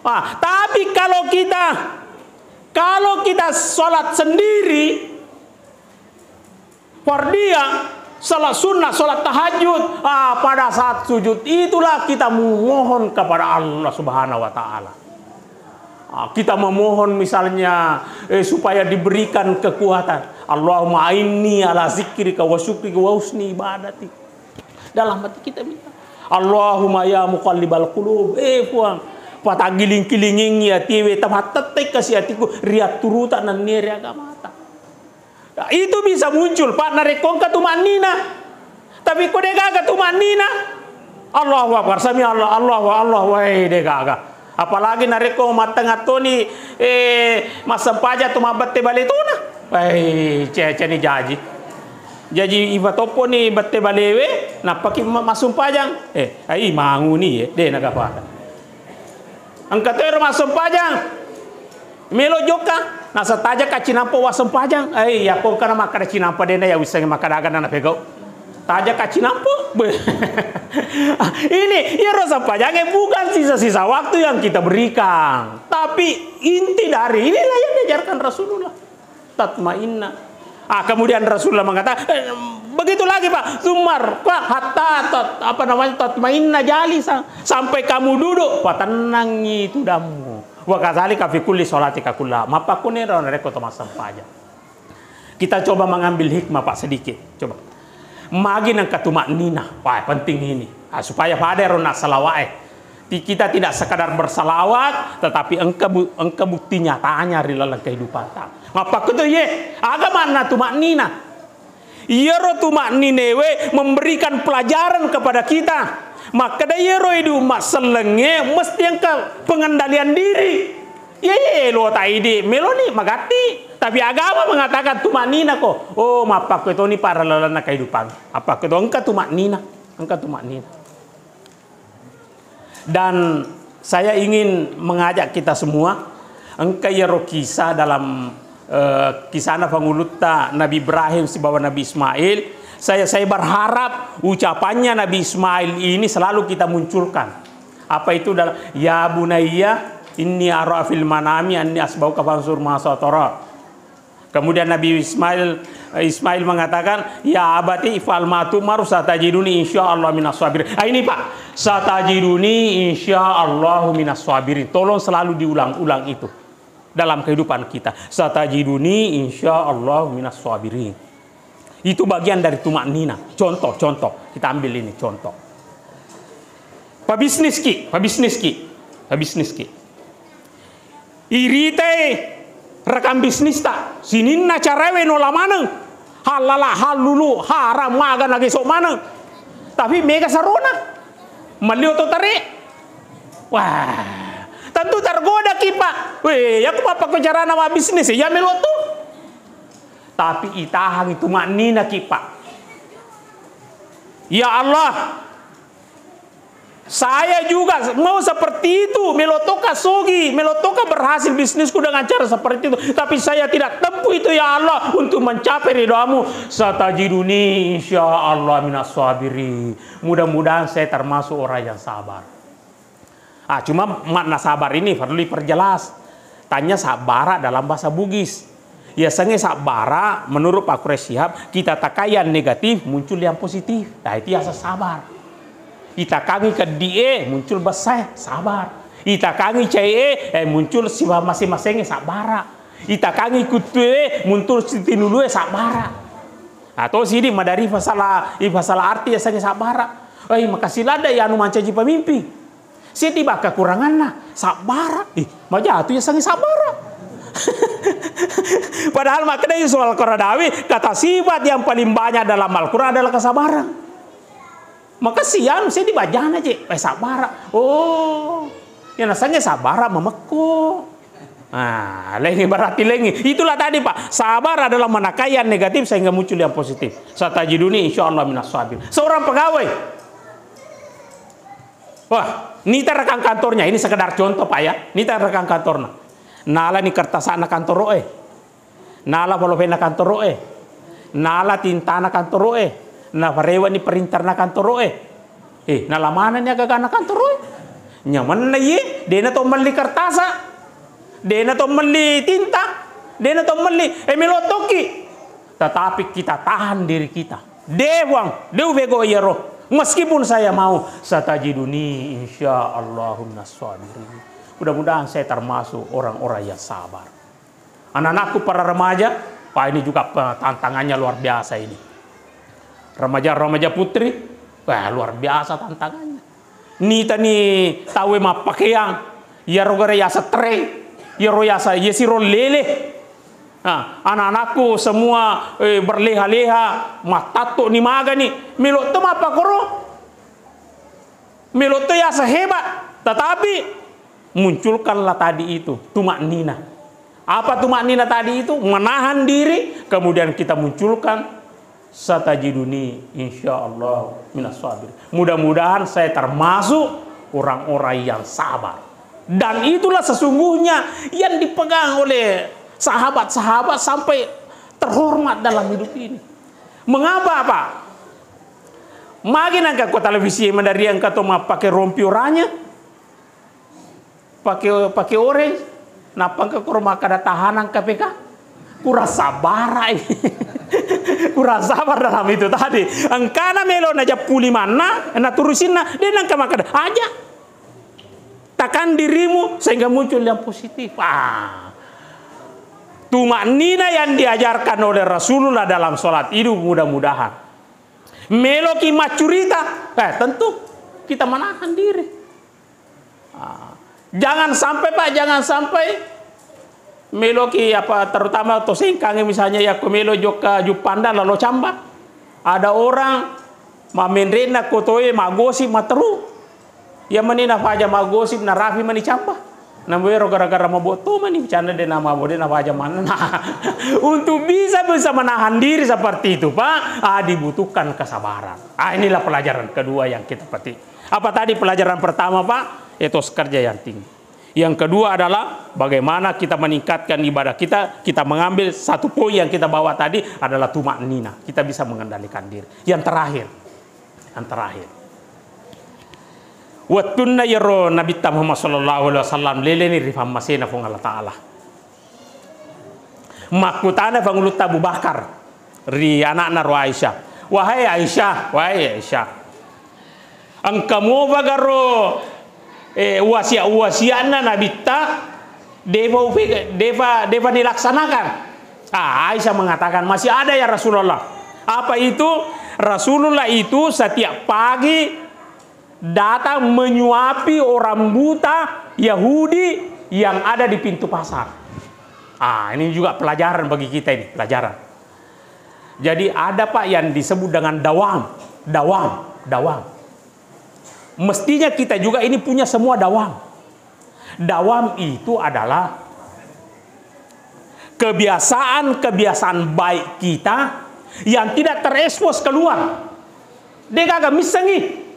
Ah, tapi kalau kita, kalau kita sholat sendiri, Fardiyah, salat sunnah, salat tahajud, ah, pada saat sujud itulah kita memohon kepada Allah Subhanahu wa Ta'ala. Ah, kita memohon misalnya, eh, supaya diberikan kekuatan. "Allahumma a'inni ala zikrika wa syukrika wa husni ibadati." Dalam hati kita minta. "Allahumma ya muqallibal qulub." Eh, Puang, pataggiling-kilingingi atiwe, tamattettek kasi atiku, riatturuta nennia ri agamata. Nah, itu bisa muncul, Pak, narekko engka tuma'nina. Tapi ko de gaga tuma'nina, Allahu Akbar, sami Allah, Allahu, Allahu, wai, de gaga. Apalagi narekko mattengattoni, eh, massempajang tu mabbette bale tona. Wai, ceceni jaji. Jaji ifatopponi bette balewe, nappaki ma-, massumpajang. Eh, ai manguni, eh, de nagapada. Engka to ero massempajang. Melo jokka, nasa tajaka cinampa wassempajang. Ai, yakko kana makkada cinampa dena ya wissengngi makkada aga na napegau. Tajaka cinampa. Beh. Ini, iyaro sempajangnge bukan sisa-sisa waktu yang kita berikan. Tapi inti dari inilah yang diajarkan Rasulullah. Tatmainna. Ah, kemudian Rasulullah mengatakan, eh, begitu lagi, Pak. Tsumma rka' hatta tat-, apa namanya, tatmainna jalisa. Sampai kamu duduk, patenangi tudammu. Wa kadzalika fi kulli sholatika kullaha. Mappakkuni ro narekko to massempajang. Kita coba mengambil hikmah, Pak, sedikit. Coba. Magi nengka tuma'nina. Wah, penting ini. Ah, supaya pada ro na salawa'e. Ti-, kita tidak sekadar bersalawat, tetapi engka bu-, engka bukti nyatanya ri laleng kehidupanta. Mappakkuto iye, aga makna tumaknina? Iyaro tumakninewe memberikan pelajaran kepada kita. Makkeda iyaro idi umma sellengnge mesti engka pengendalian diri. Iye, iye, lo ta idi, meloni magatti. Tapi agama mengatakan tumaknina ko. Oh, mappakkuto ni para lalenna kehidupan. Mappakkuto engka tumaknina, engka tumaknina. Dan saya ingin mengajak kita semua, engka iyaro kisah dalam, eh, kisahna pangulutta Nabi Ibrahim sibawa Nabi Ismail. Saya, saya berharap ucapannya Nabi Ismail ini selalu kita munculkan. Apa itu dalam, "Ya bunayya, inni ara fil manami anni asbauka fansur ma satara." Kemudian Nabi Ismail, Ismail mengatakan, "Ya abati, if'al ma tu'maru, satajiduni insyaallah minas sabirin." Ah, ini, Pak, "Satajiduni insyaallah minas sabirin." Tolong selalu diulang-ulang itu dalam kehidupan kita. "Satajiduni insyaallah minas sabirin." Itu bagian dari tumaknina. Contoh, contoh. Kita ambil ini contoh. Pabisnis ki, pabisnis ki, pabisnis ki. Iritai rekang bisnista, sininna carawe nola maneng, hallala, hallulu, haram, maga nageso maneng. Tapi mega sarona, melli oto tare. Wah, tentu tergoda ki, Pak. Weh, ya aku apa ko carana wa bisnis, ya melo tu. Tapi itahangi tumaknina ki, Pak. Ya Allah, saya juga mau seperti itu, melo toka sogi, melo toka berhasil bisnisku dengan cara seperti itu. Tapi saya tidak tempuh itu, ya Allah, untuk mencapai ridhamu. Satajiduni insyaallah minas sabirin. Mudah-mudahan saya termasuk orang yang sabar. Ah, cuma makna sabar ini perlu diperjelas. Tanya sabbara dalam bahasa Bugis. Yasengnge sabbara, menurut Pak Quraish Shihab, kita takai yang negatif, muncul yang positif. Nah, itu yaseng sabar. Itakangi keddi'e, muncul bessae, sabar. Itakangi cai'e, eh, muncul siba-, masing-masingnge, sabbara. Itakangi kuttue, muncul sitinulue, sabbara. Atau sidi madari fasala, i fasala arti yasengnge sabbara. Eh, makasih ladde ya anu mancaji pemimpin. Seddi baka kuranganna, sabbara. Ih, majatu yasengnge sabbara. Padahal makkedai soal Qaradawi, kata sifat yang paling banyak dalam Al-Quran adalah kesabaran. Maka sianu seddi bajana je, eh, sabbara. Oh, yang nasengnge sabbara mamekko. Ah, lengi berarti lengi. Itulah tadi, Pak. Sabar adalah menakai yang negatif sehingga muncul yang positif. Satajiduni insyaallah minas sabirin. Seorang pegawai. Wah, nita rekang kantornya, ini sekedar contoh, Pak, ya. Nita rekang kantorna. Nalani kertasana kantoro'e. Nala polopena kantoro'e. Nala tintana kantoro'e. Naparewani printerna kantoro'e. Eh, nala manenni agagana kantoro'e. Nyamenna iye, dena to melli kertasa. Dena to melli tinta. Dena to melli, eh, melo tokki. Tetapi kita tahan diri kita. De, Puang, de ubego iyaro. Meskipun saya mau, satajiduni insyaallahu minas sabirin. Mudah-mudahan saya termasuk orang-orang yang sabar. Anak-anakku para remaja, wah, ini juga pe-, tantangannya luar biasa ini. Remaja-remaja putri, wah, luar biasa tantangannya. Nitani tauwe mappakeang, iyaro gare yaseng tre, iyaro yaseng, iya siro lele. Nah, anak-anakku semua, eh, berleha-leha, mattatto ni magani, melo to mappakoro, melo to yaseng hebat, tetapi munculkanlah tadi itu, tumaknina. Apa tumaknina tadi itu? Menahan diri, kemudian kita munculkan satajiduni insyaallah minas sabirin. Mudah-mudahan saya termasuk orang-orang yang sabar. Dan itulah sesungguhnya yang dipegang oleh sahabat-sahabat sampai terhormat dalam hidup ini. Mengapa, Pak? Magi nangka ko televisi madari engka to mappake rompi oranye? Pake, pake orange, nappa engka koro makkada tahanang K P K. Kurang sabarai. Kurang sabar dalam itu tadi. Engkana melo najappu limanna, naturusinna, de nangka makkada, "Aja. Takan dirimu sehingga muncul yang positif." Ah. Tumaknina yang diajarkan oleh Rasulullah dalam sholat itu mudah-mudahan. Meloki maccurita, eh, tentu kita menahan diri. Ah, jangan sampai, Pak, jangan sampai meloki apa, terutama to Sengkangnge misalnya, yakko melo jokka Juppandang lalo camba. Ada orang mamenre'na kotoe maggosip matteru. Iya mani nafaja maggosip, narapi mani camba. Namboero gara-gara mabotto mani canda de namabo de nafaja manna. Nah, untuk bisa, bisa menahan diri seperti itu, Pak, ah, dibutuhkan kesabaran. Ah, inilah pelajaran kedua yang kita petik. Apa tadi pelajaran pertama, Pak? Etos kerja yang tinggi. Yang kedua adalah bagaimana kita meningkatkan ibadah kita, kita mengambil satu poin yang kita bawa tadi adalah tumakninah. Kita bisa mengendalikan diri. Yang terakhir, yang terakhir. Wettunna iyaro Nabitta Muhammad sallallahu alaihi wasallam leleni ri pammasena Puang Allah Ta'ala. Makkutana pangulutta Abu Bakar ri ana'na ro Aisyah. "Wahai Aisyah, wahai Aisyah. Engka mobagaro, eh, wasiat-wasiatna Nabitta defa upe-, defa, defa nilaksanakan?" Ah, Aisyah mengatakan, "Masih ada ya Rasulullah." Apa itu? Rasulullah itu setiap pagi datang menyuapi orang buta Yahudi yang ada di pintu pasar. Ah, ini juga pelajaran bagi kita ini, pelajaran. Jadi ada, Pak, yang disebut dengan dawam, dawam, dawam. Mestinya kita juga ini punya semua dawam. Dawam itu adalah kebiasaan-kebiasaan baik kita yang tidak terekspos keluar. De gaga missengi.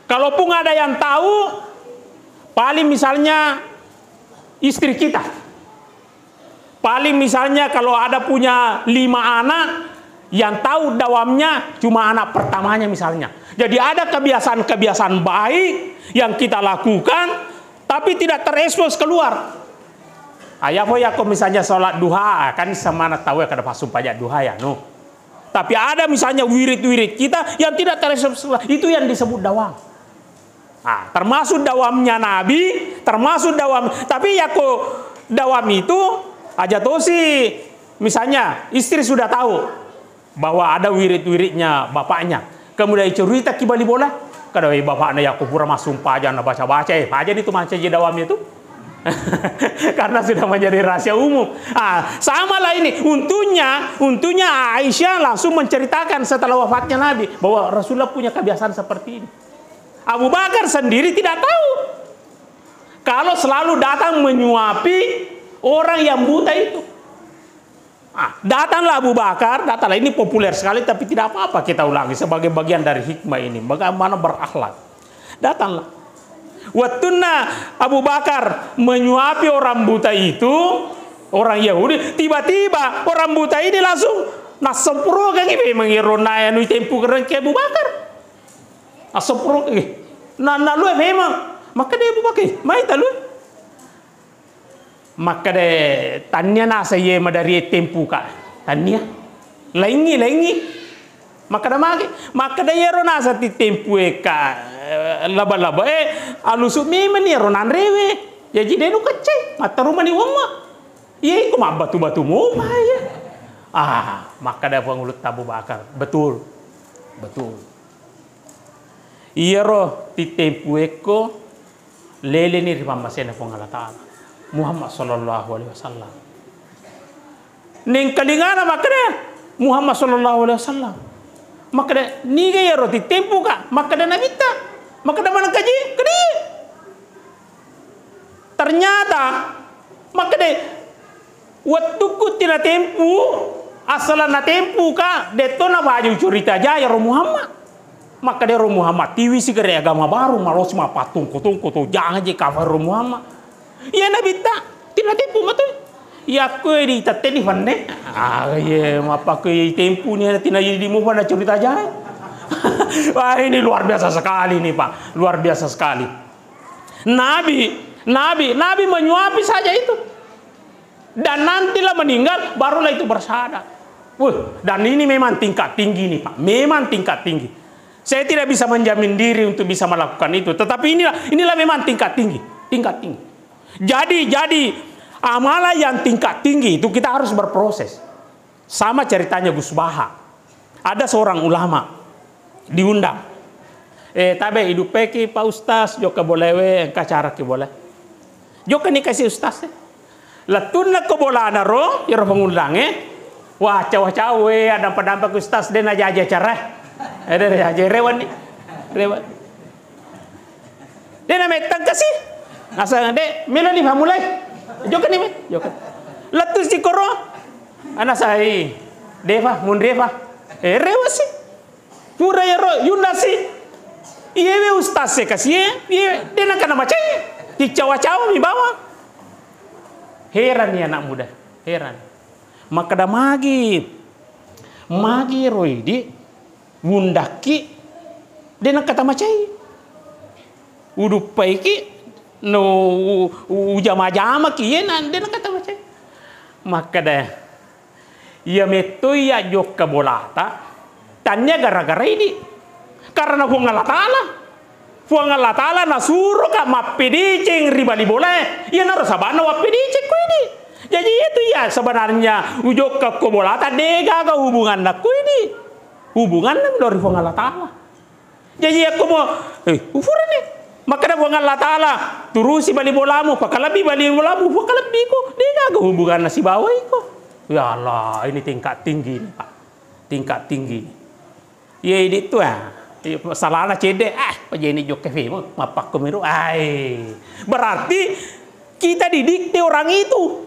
Kalaupun ada yang tahu, paling misalnya istri kita. Paling misalnya kalau ada punya lima anak, yang tahu dawamnya cuma anak pertamanya misalnya. Jadi ada kebiasaan-kebiasaan baik yang kita lakukan, tapi tidak terekspos keluar. Ayah, po, ya, kok misalnya sholat duha, kan semana tahu ya kada pasung pajak duha ya, no. Tapi ada misalnya wirid-wirid kita yang tidak terekspos, itu yang disebut dawam. Nah, termasuk dawamnya Nabi, termasuk dawam. Tapi yakko dawam itu aja tosi, misalnya istri sudah tahu bahwa ada wirid-wiridnya bapaknya, kemudian cerita ki bali bola, kada wai bapakna yakko pura massumpajang na baca-baca, eh, aja itu mancaji dawam itu. Karena sudah menjadi rahasia umum. Ah, sama lah ini. Untungnya, untungnya Aisyah langsung menceritakan setelah wafatnya Nabi bahwa Rasulullah punya kebiasaan seperti ini. Abu Bakar sendiri tidak tahu kalau selalu datang menyuapi orang yang buta itu. Ah, datanglah Abu Bakar, datanglah. Ini populer sekali, tapi tidak apa-apa kita ulangi sebagai bagian dari hikmah ini. Bagaimana berakhlak. Datanglah. Wettunna Abu Bakar menyuapi orang buta itu, orang Yahudi, tiba-tiba orang buta ini langsung nassempurokeng memang ero na anu tempu kerengke Abu Bakar. Nassempurokeng. Na, nalue memang. Makkeda Abu Bakar, "Mai talue?" Makkeda, "Tannia naseng iye madarie tempuka." "Tannia." "Laingngi, laingngi." Makkeda magi, makkeda, "Iyaro naseng tittempue ka, eh, laba-laba, eh, alusu memang iyaro nanrewe. Jaji de nukeccai, matteru mani wamma. Iya iko mabbatu-batu mopa iya." Ah, makkeda Pangulutta Abu Bakar, "Betul. Betul." Iyaro tittempuekko leleni ri pammasena Puang Allah Ta'ala, Muhammad sallallahu alaihi wasallam. Nengkalingana makkeda Muhammad sallallahu alaihi wasallam. Makkeda, "Niga iyaro tittempuka?" Makkeda Nabitta. Makkeda, "Manengkaji?" Keda, "Iye." Ternyata makkeda, "Wettukku tinatempu, assalanna tempuka, detto nabaju curita jaya ro Muhammad." Makkeda ro Muhammad, "Tiwi sigare agama baru, malosi mappatongko-tongko to, jangan je kafir ro Muhammad." Iya Nabitta, tinatempu matu. Yakko di tatteni fanne. Ah, iya, mappakko tempu ni tina di mupa na curita jaya. Wah, ini luar biasa sekali nih, Pak. Luar biasa sekali. Nabi, Nabi, Nabi menyuapi saja itu. Dan nantilah meninggal, barulah itu bersahadat. Wah, dan ini memang tingkat tinggi nih, Pak. Memang tingkat tinggi. Saya tidak bisa menjamin diri untuk bisa melakukan itu. Tetapi inilah, inilah memang tingkat tinggi. Tingkat tinggi. Jadi, jadi amalan yang tingkat tinggi itu kita harus berproses. Sama ceritanya Gus Baha. Ada seorang ulama diundang. Eh, tabe, iduppeki Pak Ustaz, jokka bolewe, engka caraki bole. Jokkani kasi Ustaz, eh. Lettunna ko bolana ro, iyaro pangullangnge, wah, cawa-cawa, eh, adampa-dampa ki Ustaz, de najaji acara. Eh, de najaji, rewanni. Rewan. De namettang kasi. Asal de, melo ni famulai. Jokkani me, jokka. Lettu sikoro. Ana sai, defa, munrefa. Eh, rewasi. Pura iyaro, yundasi. Iyewe ustaz e kasi e, iye, de nengka namacai. Kicawa-cawa mi bawang. Heran ni anak muda, heran. Makkeda magi, magi ro idi, wundakki, de nengka tamacai. Uduppaiki, no, u-, u-, ujama-jamaki, iye na, de nengka tamacai. Makkeda, iya metto iya jokka bolata, tania gara-gara idi. Karena Puang Allah Ta'ala. Puang Allah Ta'ala nasuroka mappedeceng ri bali bolae. Iyanaro sabana wappedeceng ko idi. Jaji, itu iya sebenarnya ujokka ko bolata, degaga hubunganna ko idi. Hubunganna melo ri Puang Allah Ta'ala. Jaji, yakko mo, eh, ufurani. Makkeda Puang Allah Ta'ala, turusi bali bolamu, pakalebbi bali bolamu, pakalebbiku. Degaga hubunganna sibawa iko. Ya Allah, ini tingkat tinggi ini, Pak. Tingkat tinggi ini. Iya, idi tu, ah. Iya, salana cedde, ah, pajeni jokke femo, mappakko miru. Ai. Berarti kita didikte orang itu.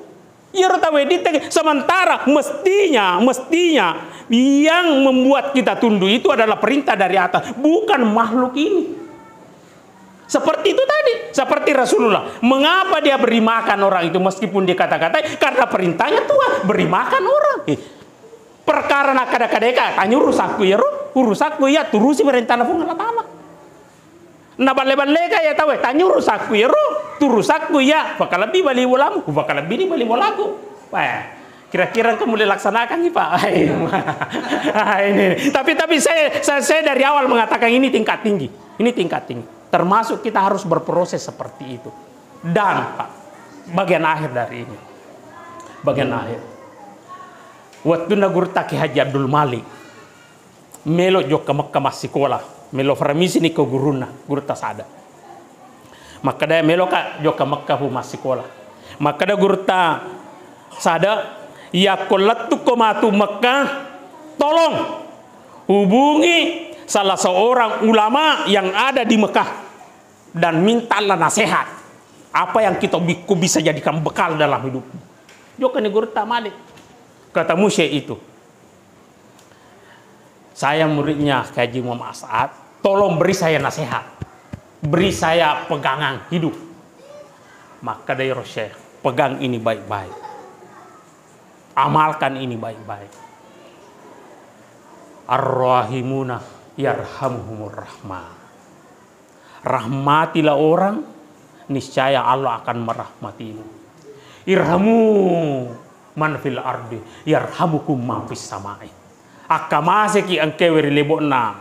Iyaro tauwe ditte, sementara mestinya, mestinya yang membuat kita tunduk itu adalah perintah dari atas, bukan makhluk ini. Seperti itu tadi, seperti Rasulullah. Mengapa dia beri makan orang itu meskipun dia kata-katai? Karena perintahnya Tuhan, beri makan orang. Eh, perkara nakkada-kadaika, tanya urusakku iyaro, urusakku iya, turusi perintahna Puang Allah Ta'ala. Naballe-balleka iya tauwe, tanyurusakku iyaro, turusakku iya, pakalebbi bali bolamu, upakalebbini bali bolaku. Wah, kira-kira engka mulle laksanakangngi, Pak? Ah, ini. Tapi, tapi saya, saya, saya dari awal mengatakan ini tingkat tinggi. Ini tingkat tinggi. Termasuk kita harus berproses seperti itu. Dan, Pak, bagian akhir dari ini. Bagian akhir. Wettunna Gurutta Kiai Haji Abdul Malik melo jokka Mekka massikola, melo faramisini ko gurunna, Gurutta Sada. Makkeda, meloka jokka Mekka fu massikola. Makkeda Gurutta Sada, yakko lettukko matu Mekka, tolong hubungi salah seorang ulama yang ada di Mekah dan mintalah nasihat. Apa yang kita bi-, ku bisa jadikan bekal dalam hidup. Jokkani Gurutta Malik. Ketemu Syekh itu. Saya muridnya Kiai Haji Muhammad As'ad, tolong beri saya nasihat, beri saya pegangan hidup. Makkeda iyaro Syekh, pegang ini baik-baik, amalkan ini baik-baik. Ar-rahimuna yarhamuhumur rahman. Rahmatilah orang, niscaya Allah akan merahmatimu. Irhamu man fil ardi, yarhamukum man fis samai. Akkamaseki engkewe ri lebo'na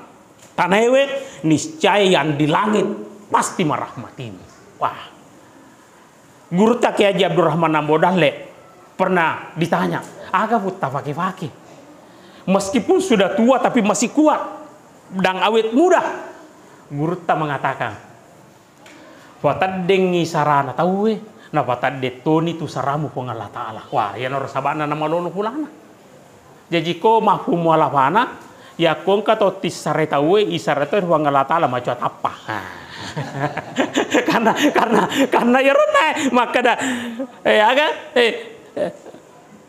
tanaewe, niscaya yang di langit pasti merahmatimu. Wah. Gurutta Kiai Haji Abdurrahman Ambo Dalle pernah ditanya, "Aga putta fake-fake? Meskipun sudah tua tapi masih kuat dan awet muda." Gurutta mengatakan, "Fataddengi sarana tauwe, na fatadde toni tu saramu Puang Allah Ta'ala." Wah, iyanaro sabana namalolo pulana. Jaji ko mafhum mukhalafana, yakko engka to tissare tauwe, isare to Puang Allah Ta'ala macoa tappa. Karena, karena, karena iyaro nai makkeda, eh, aga, eh, eh,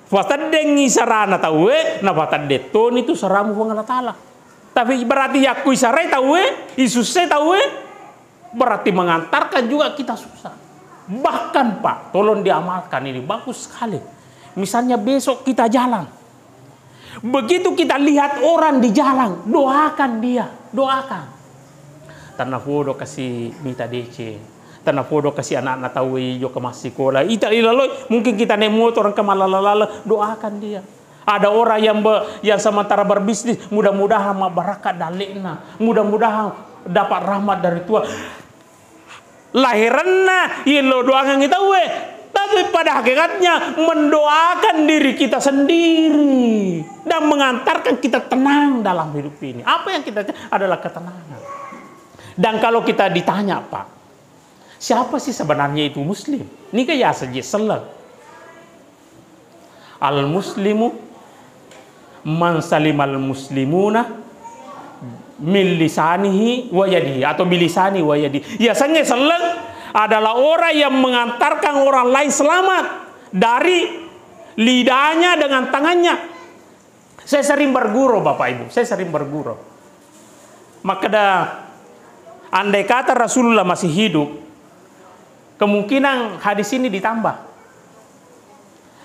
fataddengi sarana tauwe, na fatadde toni tu saramu Puang Allah Ta'ala. Tapi berarti yakko isare tauwe, isusse tauwe, berarti mengantarkan juga kita susah. Bahkan, Pak, tolong diamalkan ini, bagus sekali. Misalnya besok kita jalan. Begitu kita lihat orang di jalan, doakan dia, doakan. Tennapodo kasi mita deceng, tennapodo kasi anakna tauwe jokka massikola. Ita ilaloi, mungkin kita naik motor engka malala-lala, doakan dia. Ada orang yang be-, yang sementara berbisnis, mudah-mudahan mabbarakka dalle'na, mudah-mudahan dapat rahmat dari Tuhan. Laherenna yello doangengngi tauwe, tapi pada hakikatnya mendoakan diri kita sendiri dan mengantarkan kita tenang dalam hidup ini. Apa yang kita cari adalah ketenangan. Dan kalau kita ditanya, Pak, siapa sih sebenarnya itu muslim? Ini kan ya saja seleng. Al-muslimu man salimal muslimuna min lisanihi wa yadihi, atau bilisani wa yadihi. Ya, sengnge selleng adalah orang yang mengantarkan orang lain selamat dari lidahnya dengan tangannya. Saya sering berguru, Bapak Ibu, saya sering berguru. Makkeda, andai kata Rasulullah masih hidup, kemungkinan hadis ini ditambah.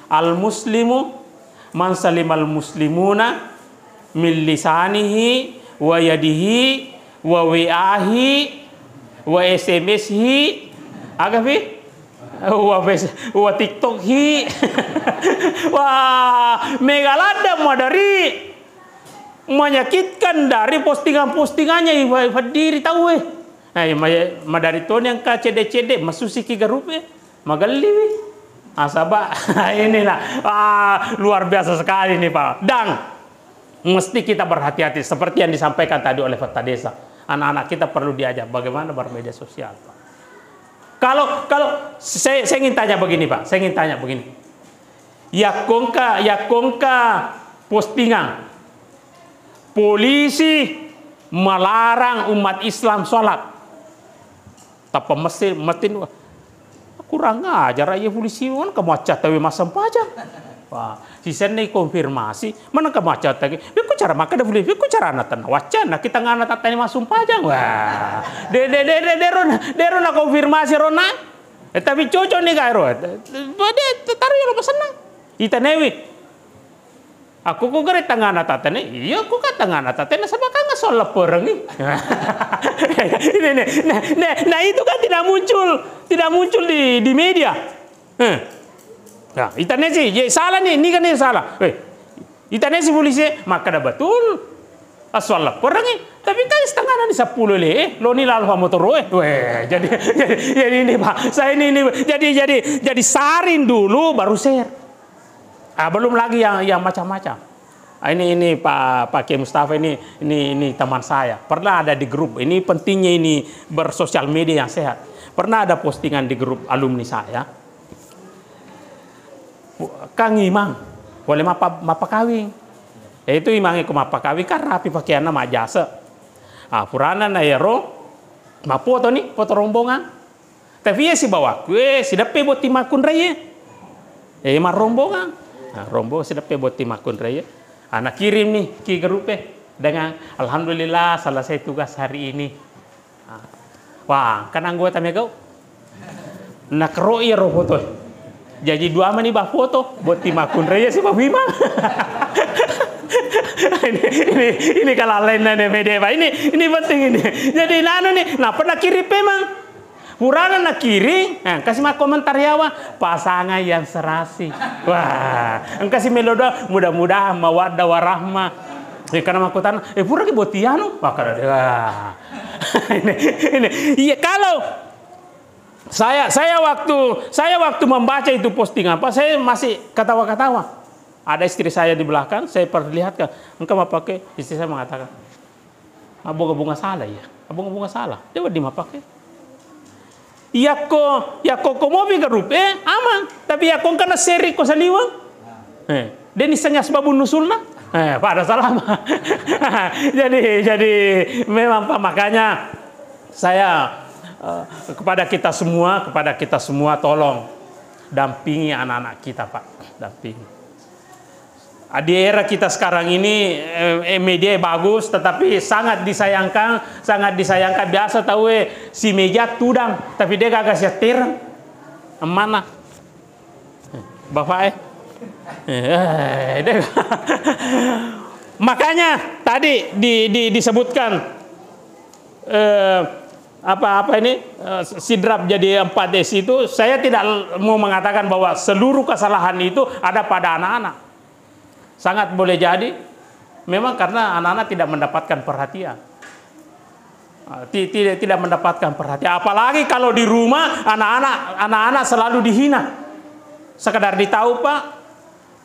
Al-muslimu man salimal muslimuna min lisanihi wa yadihi wa W A-hi wa S M S-hi. Aga, Pi? Wa face-, wa TikTok-hi. Wah, mega ladde madari menyakitkan dari postingan-postingannya ifa-, ifaddiri tauwe. Eh, ma-, madari toni engka cedde-cedde, masusiki garupe, magelliwi. Nasaba, inilah, ah, luar biasa sekali nih, Pak. Dan mesti kita berhati-hati, seperti yang disampaikan tadi oleh Pak Desa. Anak-anak kita perlu diajak bagaimana bermedia sosial, Pak. Kalau, kalau saya, saya ingin tanya begini, Pak. Saya ingin tanya begini. Yakko engka, yakko engka postingan, polisi melarang umat Islam sholat. Tappa mesti, mesti, kurang ajar, iya polisi, mana kamu acca tawe massempajang? Wah, sisenna konfirmasi, mana kamu acca tawe? Beko cara makkeda polisi, beko cara anak tanah wacana kita ngana tatani massumpajang. Wah, de, de, de, de, de, rona, de, rona konfirmasi rona. Eh, tapi cocok nih, Kak, Ro. Pada taruh ya lo pesenang. Itanewi. Aku ku gere tangana tatene, iya, ku ka tangana tatene, sama kan ngasol leperengi. Ini nih, nah, nah, nah, itu kan tidak muncul, tidak muncul di, di media. Eh. Nah, itane sih, ya, salah nih, ini kan yang salah. Eh, itane sih polisi, maka ada betul. Asal leperengi, tapi kan setengah nani sepuluh le, eh, lo ni lalu motoro, eh. Weh, jadi, jadi, jadi ini, Pak, saya ini, ini, jadi, jadi, jadi saring dulu, baru share. Ah, belum lagi yang, yang macam-macam. Ah, ini, ini Pak, Pak Kiai Mustafa ini, ini, ini teman saya. Pernah ada di grup. Ini pentingnya ini bersosial media yang sehat. Pernah ada postingan di grup alumni saya. Kang Imang, boleh mapa-, mappakawing. Eh, itu Imang iko mappakawing kan rapi pakaianna majjase. Ah, purana na ero, mapfoto ni, foto rombongan. Tapi iya sibawaku, eh, sideppe botting makkunraie. Eh, marrombongan. Nah, rombong sideppe botting makkunraie. Ah, nakirim ni ki grup e dengan, "Alhamdulillah, selesai tugas hari ini." Ah. Wah, kan anggota megau. Nakero iya ro foto. Jadi dua mani ba foto, botting makkunraie si Pak Imang. Ini, ini, ini kalau lainnya nih media, Pak. Ini, ini penting ini. Jadi nanu nih, nah pernah kirim memang. Purana nakiring, eh, engkasi makkomentar yawa, pasangan yang serasi. Wah, engkasi melo doa, mudah-mudahan mawaddah warahmah. Eh, karena makkutana, eh, pura ki botting anu, makkada, wah. Ini, ini, iya, kalau saya, saya waktu, saya waktu membaca itu postingan, Pak, saya masih ketawa-ketawa. Ada istri saya di belakang, saya perlihatkan, "Engka mappake?" Istri saya mengatakan, "Mabbunga-bunga salah iya. Mabbunga-bunga salah. De' wedding mappake." Iyakko, yakko ko mopi garup, eh, aman. Tapi yakko engka nasseri ko saliweng, eh, de' nissengngi asbabun nusulna. Eh, pada salama. Jadi, jadi memang, Pak, makanya saya, eh, kepada kita semua, kepada kita semua, tolong dampingi anak-anak kita, Pak. Dampingi. Di era kita sekarang ini, eh, eh, media bagus, tetapi sangat disayangkan, sangat disayangkan. Biasa tau, eh, si meja tudang, tapi de' gaga siattereng. Mana? Bapak, eh? Eh, de'. Makanya tadi di, di, disebutkan, eh, apa, apa ini, eh, Sidrap jadi empat S itu, saya tidak l-, mau mengatakan bahwa seluruh kesalahan itu ada pada anak-anak. Sangat boleh jadi memang karena anak-anak tidak mendapatkan perhatian. Ah, ti-, tidak, tidak mendapatkan perhatian. Apalagi kalau di rumah anak-anak, anak-anak selalu dihina. Sekedar ditau, Pak,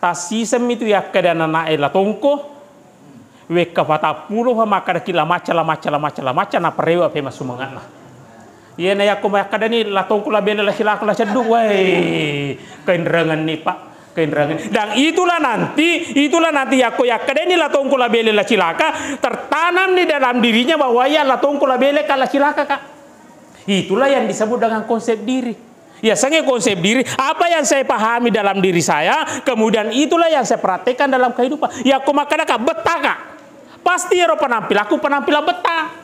tassiseng mi tu yakkeda anak-anak e la tongko, Wekka patappulo fa makkadaki la macca, la macca, la macca, la macca, naparewa pe massumange'na. Iyena yakko makkadani la tongko la bele la cilaka la ceddu, wai, kainrengenni, Pak, kainrengen. Dan itulah nanti, itulah nanti yakko yakkadani la tongko la bele la cilaka, tertanam di dalam dirinya bahwa ya la tongko la bele ka la cilaka, Kak. Itulah yang disebut dengan konsep diri. Ya, sange konsep diri, apa yang saya pahami dalam diri saya, kemudian itulah yang saya praktekkan dalam kehidupan. Yakko makkadaka bettaka, pasti ero penampilaku penampilan betta.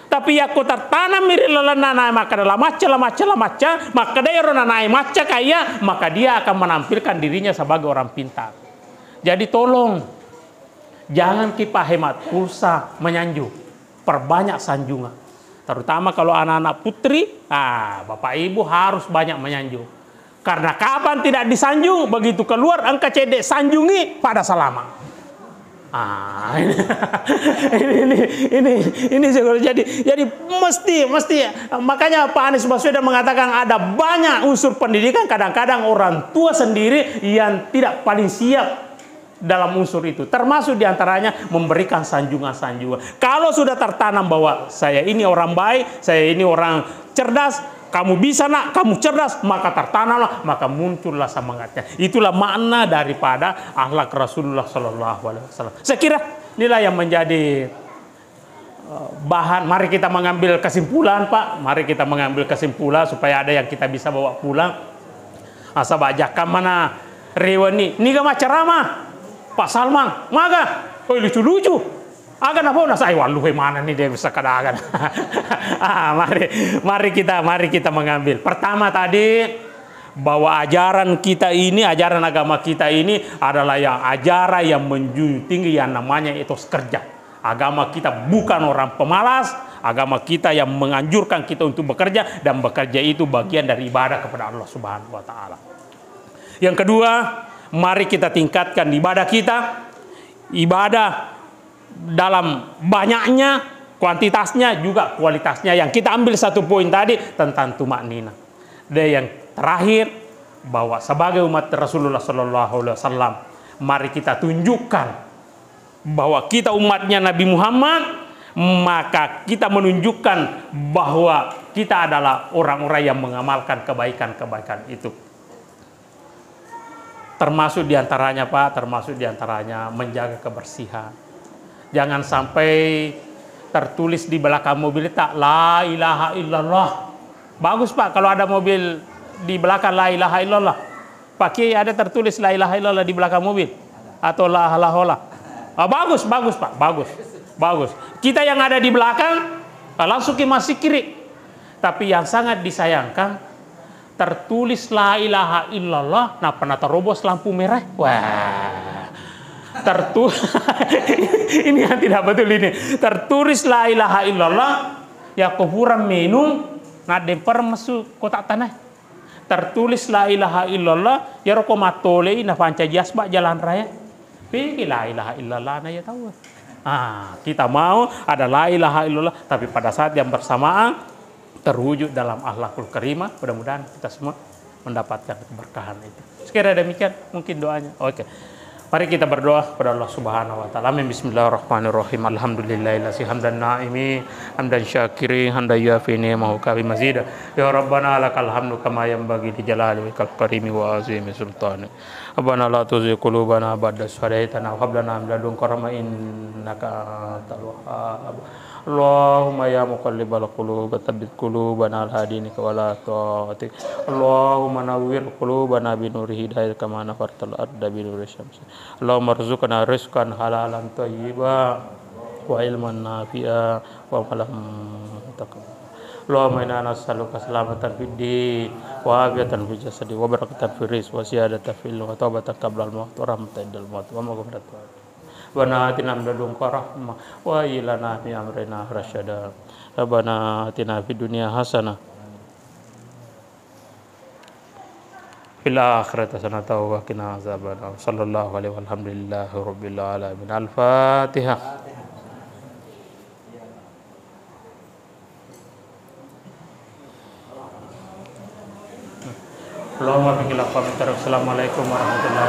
Tapi yakko tertanam ri lalenna nanae makkada la macca, la macca, la macca, makkada ero nanae macca kaya, maka dia akan menampilkan dirinya sebagai orang pintar. Jadi tolong, jangan kipahemat pulsa menyanjung. Perbanyak sanjungan. Terutama kalau anak-anak putri, ah, Bapak Ibu harus banyak menyanjung. Karena kapan tidak disanjung, begitu keluar engka cedde sanjungi pada salama. Ah, ini, ini, ini, ini, ini, jadi, jadi mesti, mesti, makanya Pak Anies Baswedan mengatakan ada banyak unsur pendidikan, kadang-kadang orang tua sendiri yang tidak paling siap dalam unsur itu, termasuk diantaranya memberikan sanjungan-sanjungan. Kalau sudah tertanam bahwa saya ini orang baik, saya ini orang cerdas, kamu bisa, Nak, kamu cerdas, maka tertanamlah, maka muncullah semangatnya. Itulah makna daripada akhlak Rasulullah Sallallahu Alaihi Wasallam. Saya kira inilah yang menjadi eh, bahan. Mari kita mengambil kesimpulan, Pak. Mari kita mengambil kesimpulan supaya ada yang kita bisa bawa pulang. Nasaba jakkamana rewenni, niga maccarama, Pak Salman, maga, oi, lucu-lucu. Aga napau nasai wallu he mana ni dia bisa kadagan. Ah, mari, mari kita, mari kita mengambil. Pertama tadi, bahwa ajaran kita ini, ajaran agama kita ini adalah yang ajaran yang menjunjung tinggi yang namanya etos kerja. Agama kita bukan orang pemalas, agama kita yang menganjurkan kita untuk bekerja, dan bekerja itu bagian dari ibadah kepada Allah Subhanahu wa Ta'ala. Yang kedua, mari kita tingkatkan ibadah kita, ibadah dalam banyaknya, kuantitasnya, juga kualitasnya. Yang kita ambil satu poin tadi tentang tumak nina. Dan yang terakhir, bahwa sebagai umat Rasulullah Sallallahu Alaihi Wasallam, mari kita tunjukkan bahwa kita umatnya Nabi Muhammad, maka kita menunjukkan bahwa kita adalah orang-orang yang mengamalkan kebaikan-kebaikan itu. Termasuk diantaranya, Pak, termasuk diantaranya menjaga kebersihan. Jangan sampai tertulis di belakang mobil tak la ilaha illallah. Bagus, Pak, kalau ada mobil di belakang la ilaha illallah. Pak Kiai, ada tertulis la ilaha illallah di belakang mobil? Atau la halahola? Ah, bagus, bagus, Pak, bagus. Bagus. Kita yang ada di belakang, ah, langsung ki massikiri. Tapi yang sangat disayangkan, tertulis la ilaha illallah, nappa natarobos lampu merah. Wah. Tertu-, ini yang tidak betul ini. Tertulis la ilaha illallah, ya kuburan minum, nadde permesu kotak tanah. Tertulis la ilaha illallah, yaro ko mattolei napancaji asbak jalan raya. Pigi la ilaha illallah na ya tahu. Ah, kita mau ada la ilaha illallah, tapi pada saat yang bersamaan terwujud dalam akhlakul karimah. Mudah-mudahan kita semua mendapatkan keberkahan itu. Sekira demikian mungkin doanya. Oke. Mari kita berdoa kepada Allah Subhanahu wa Ta'ala. Amin. Bismillahirrahmanirrahim. Alhamdulillahilladzi hamdan naimi, hamdan syakiri, hamdan yuafi ni'mahu kafi mazida. Ya Rabbana lakal hamdu kama yanbaghi li jalali wajhikal karimi wa azimi sultani. Rabbana la tuzigh qulubana ba'da idh hadaytana wa hab lana min ladunka rahmah innaka antal wahhab. Allahumma ya muqallibal qulub, tsabbit qulubana ala dinika wa ala ta'atik. Allahumma nawwir qulubana bi nuri hidayatika kama nawwartal arda bi nuri syamsi. Allahumma rzuqna rizqan halalan thayyiba wa ilman nafi'a wa amalan mutaqabbal. Allahumma inna nas'aluka salamatan fid din wa afiatan fil jasadi wa barakatan fir rizq wa ziyadatan fil ilmi wa taubatan qablal maut wa rahmatan indal maut wa maghfiratan. Rabbana atina min ladunka rahmah wa hayyi lana min amrina rasyada. Rabbana atina fid dunya hasanah fil akhirati hasanatan wa qina azabannar. Sallallahu alaihi walhamdulillahi rabbil alamin. Al-Fatihah. Allahumma bihi laqam. Assalamualaikum warahmatullahi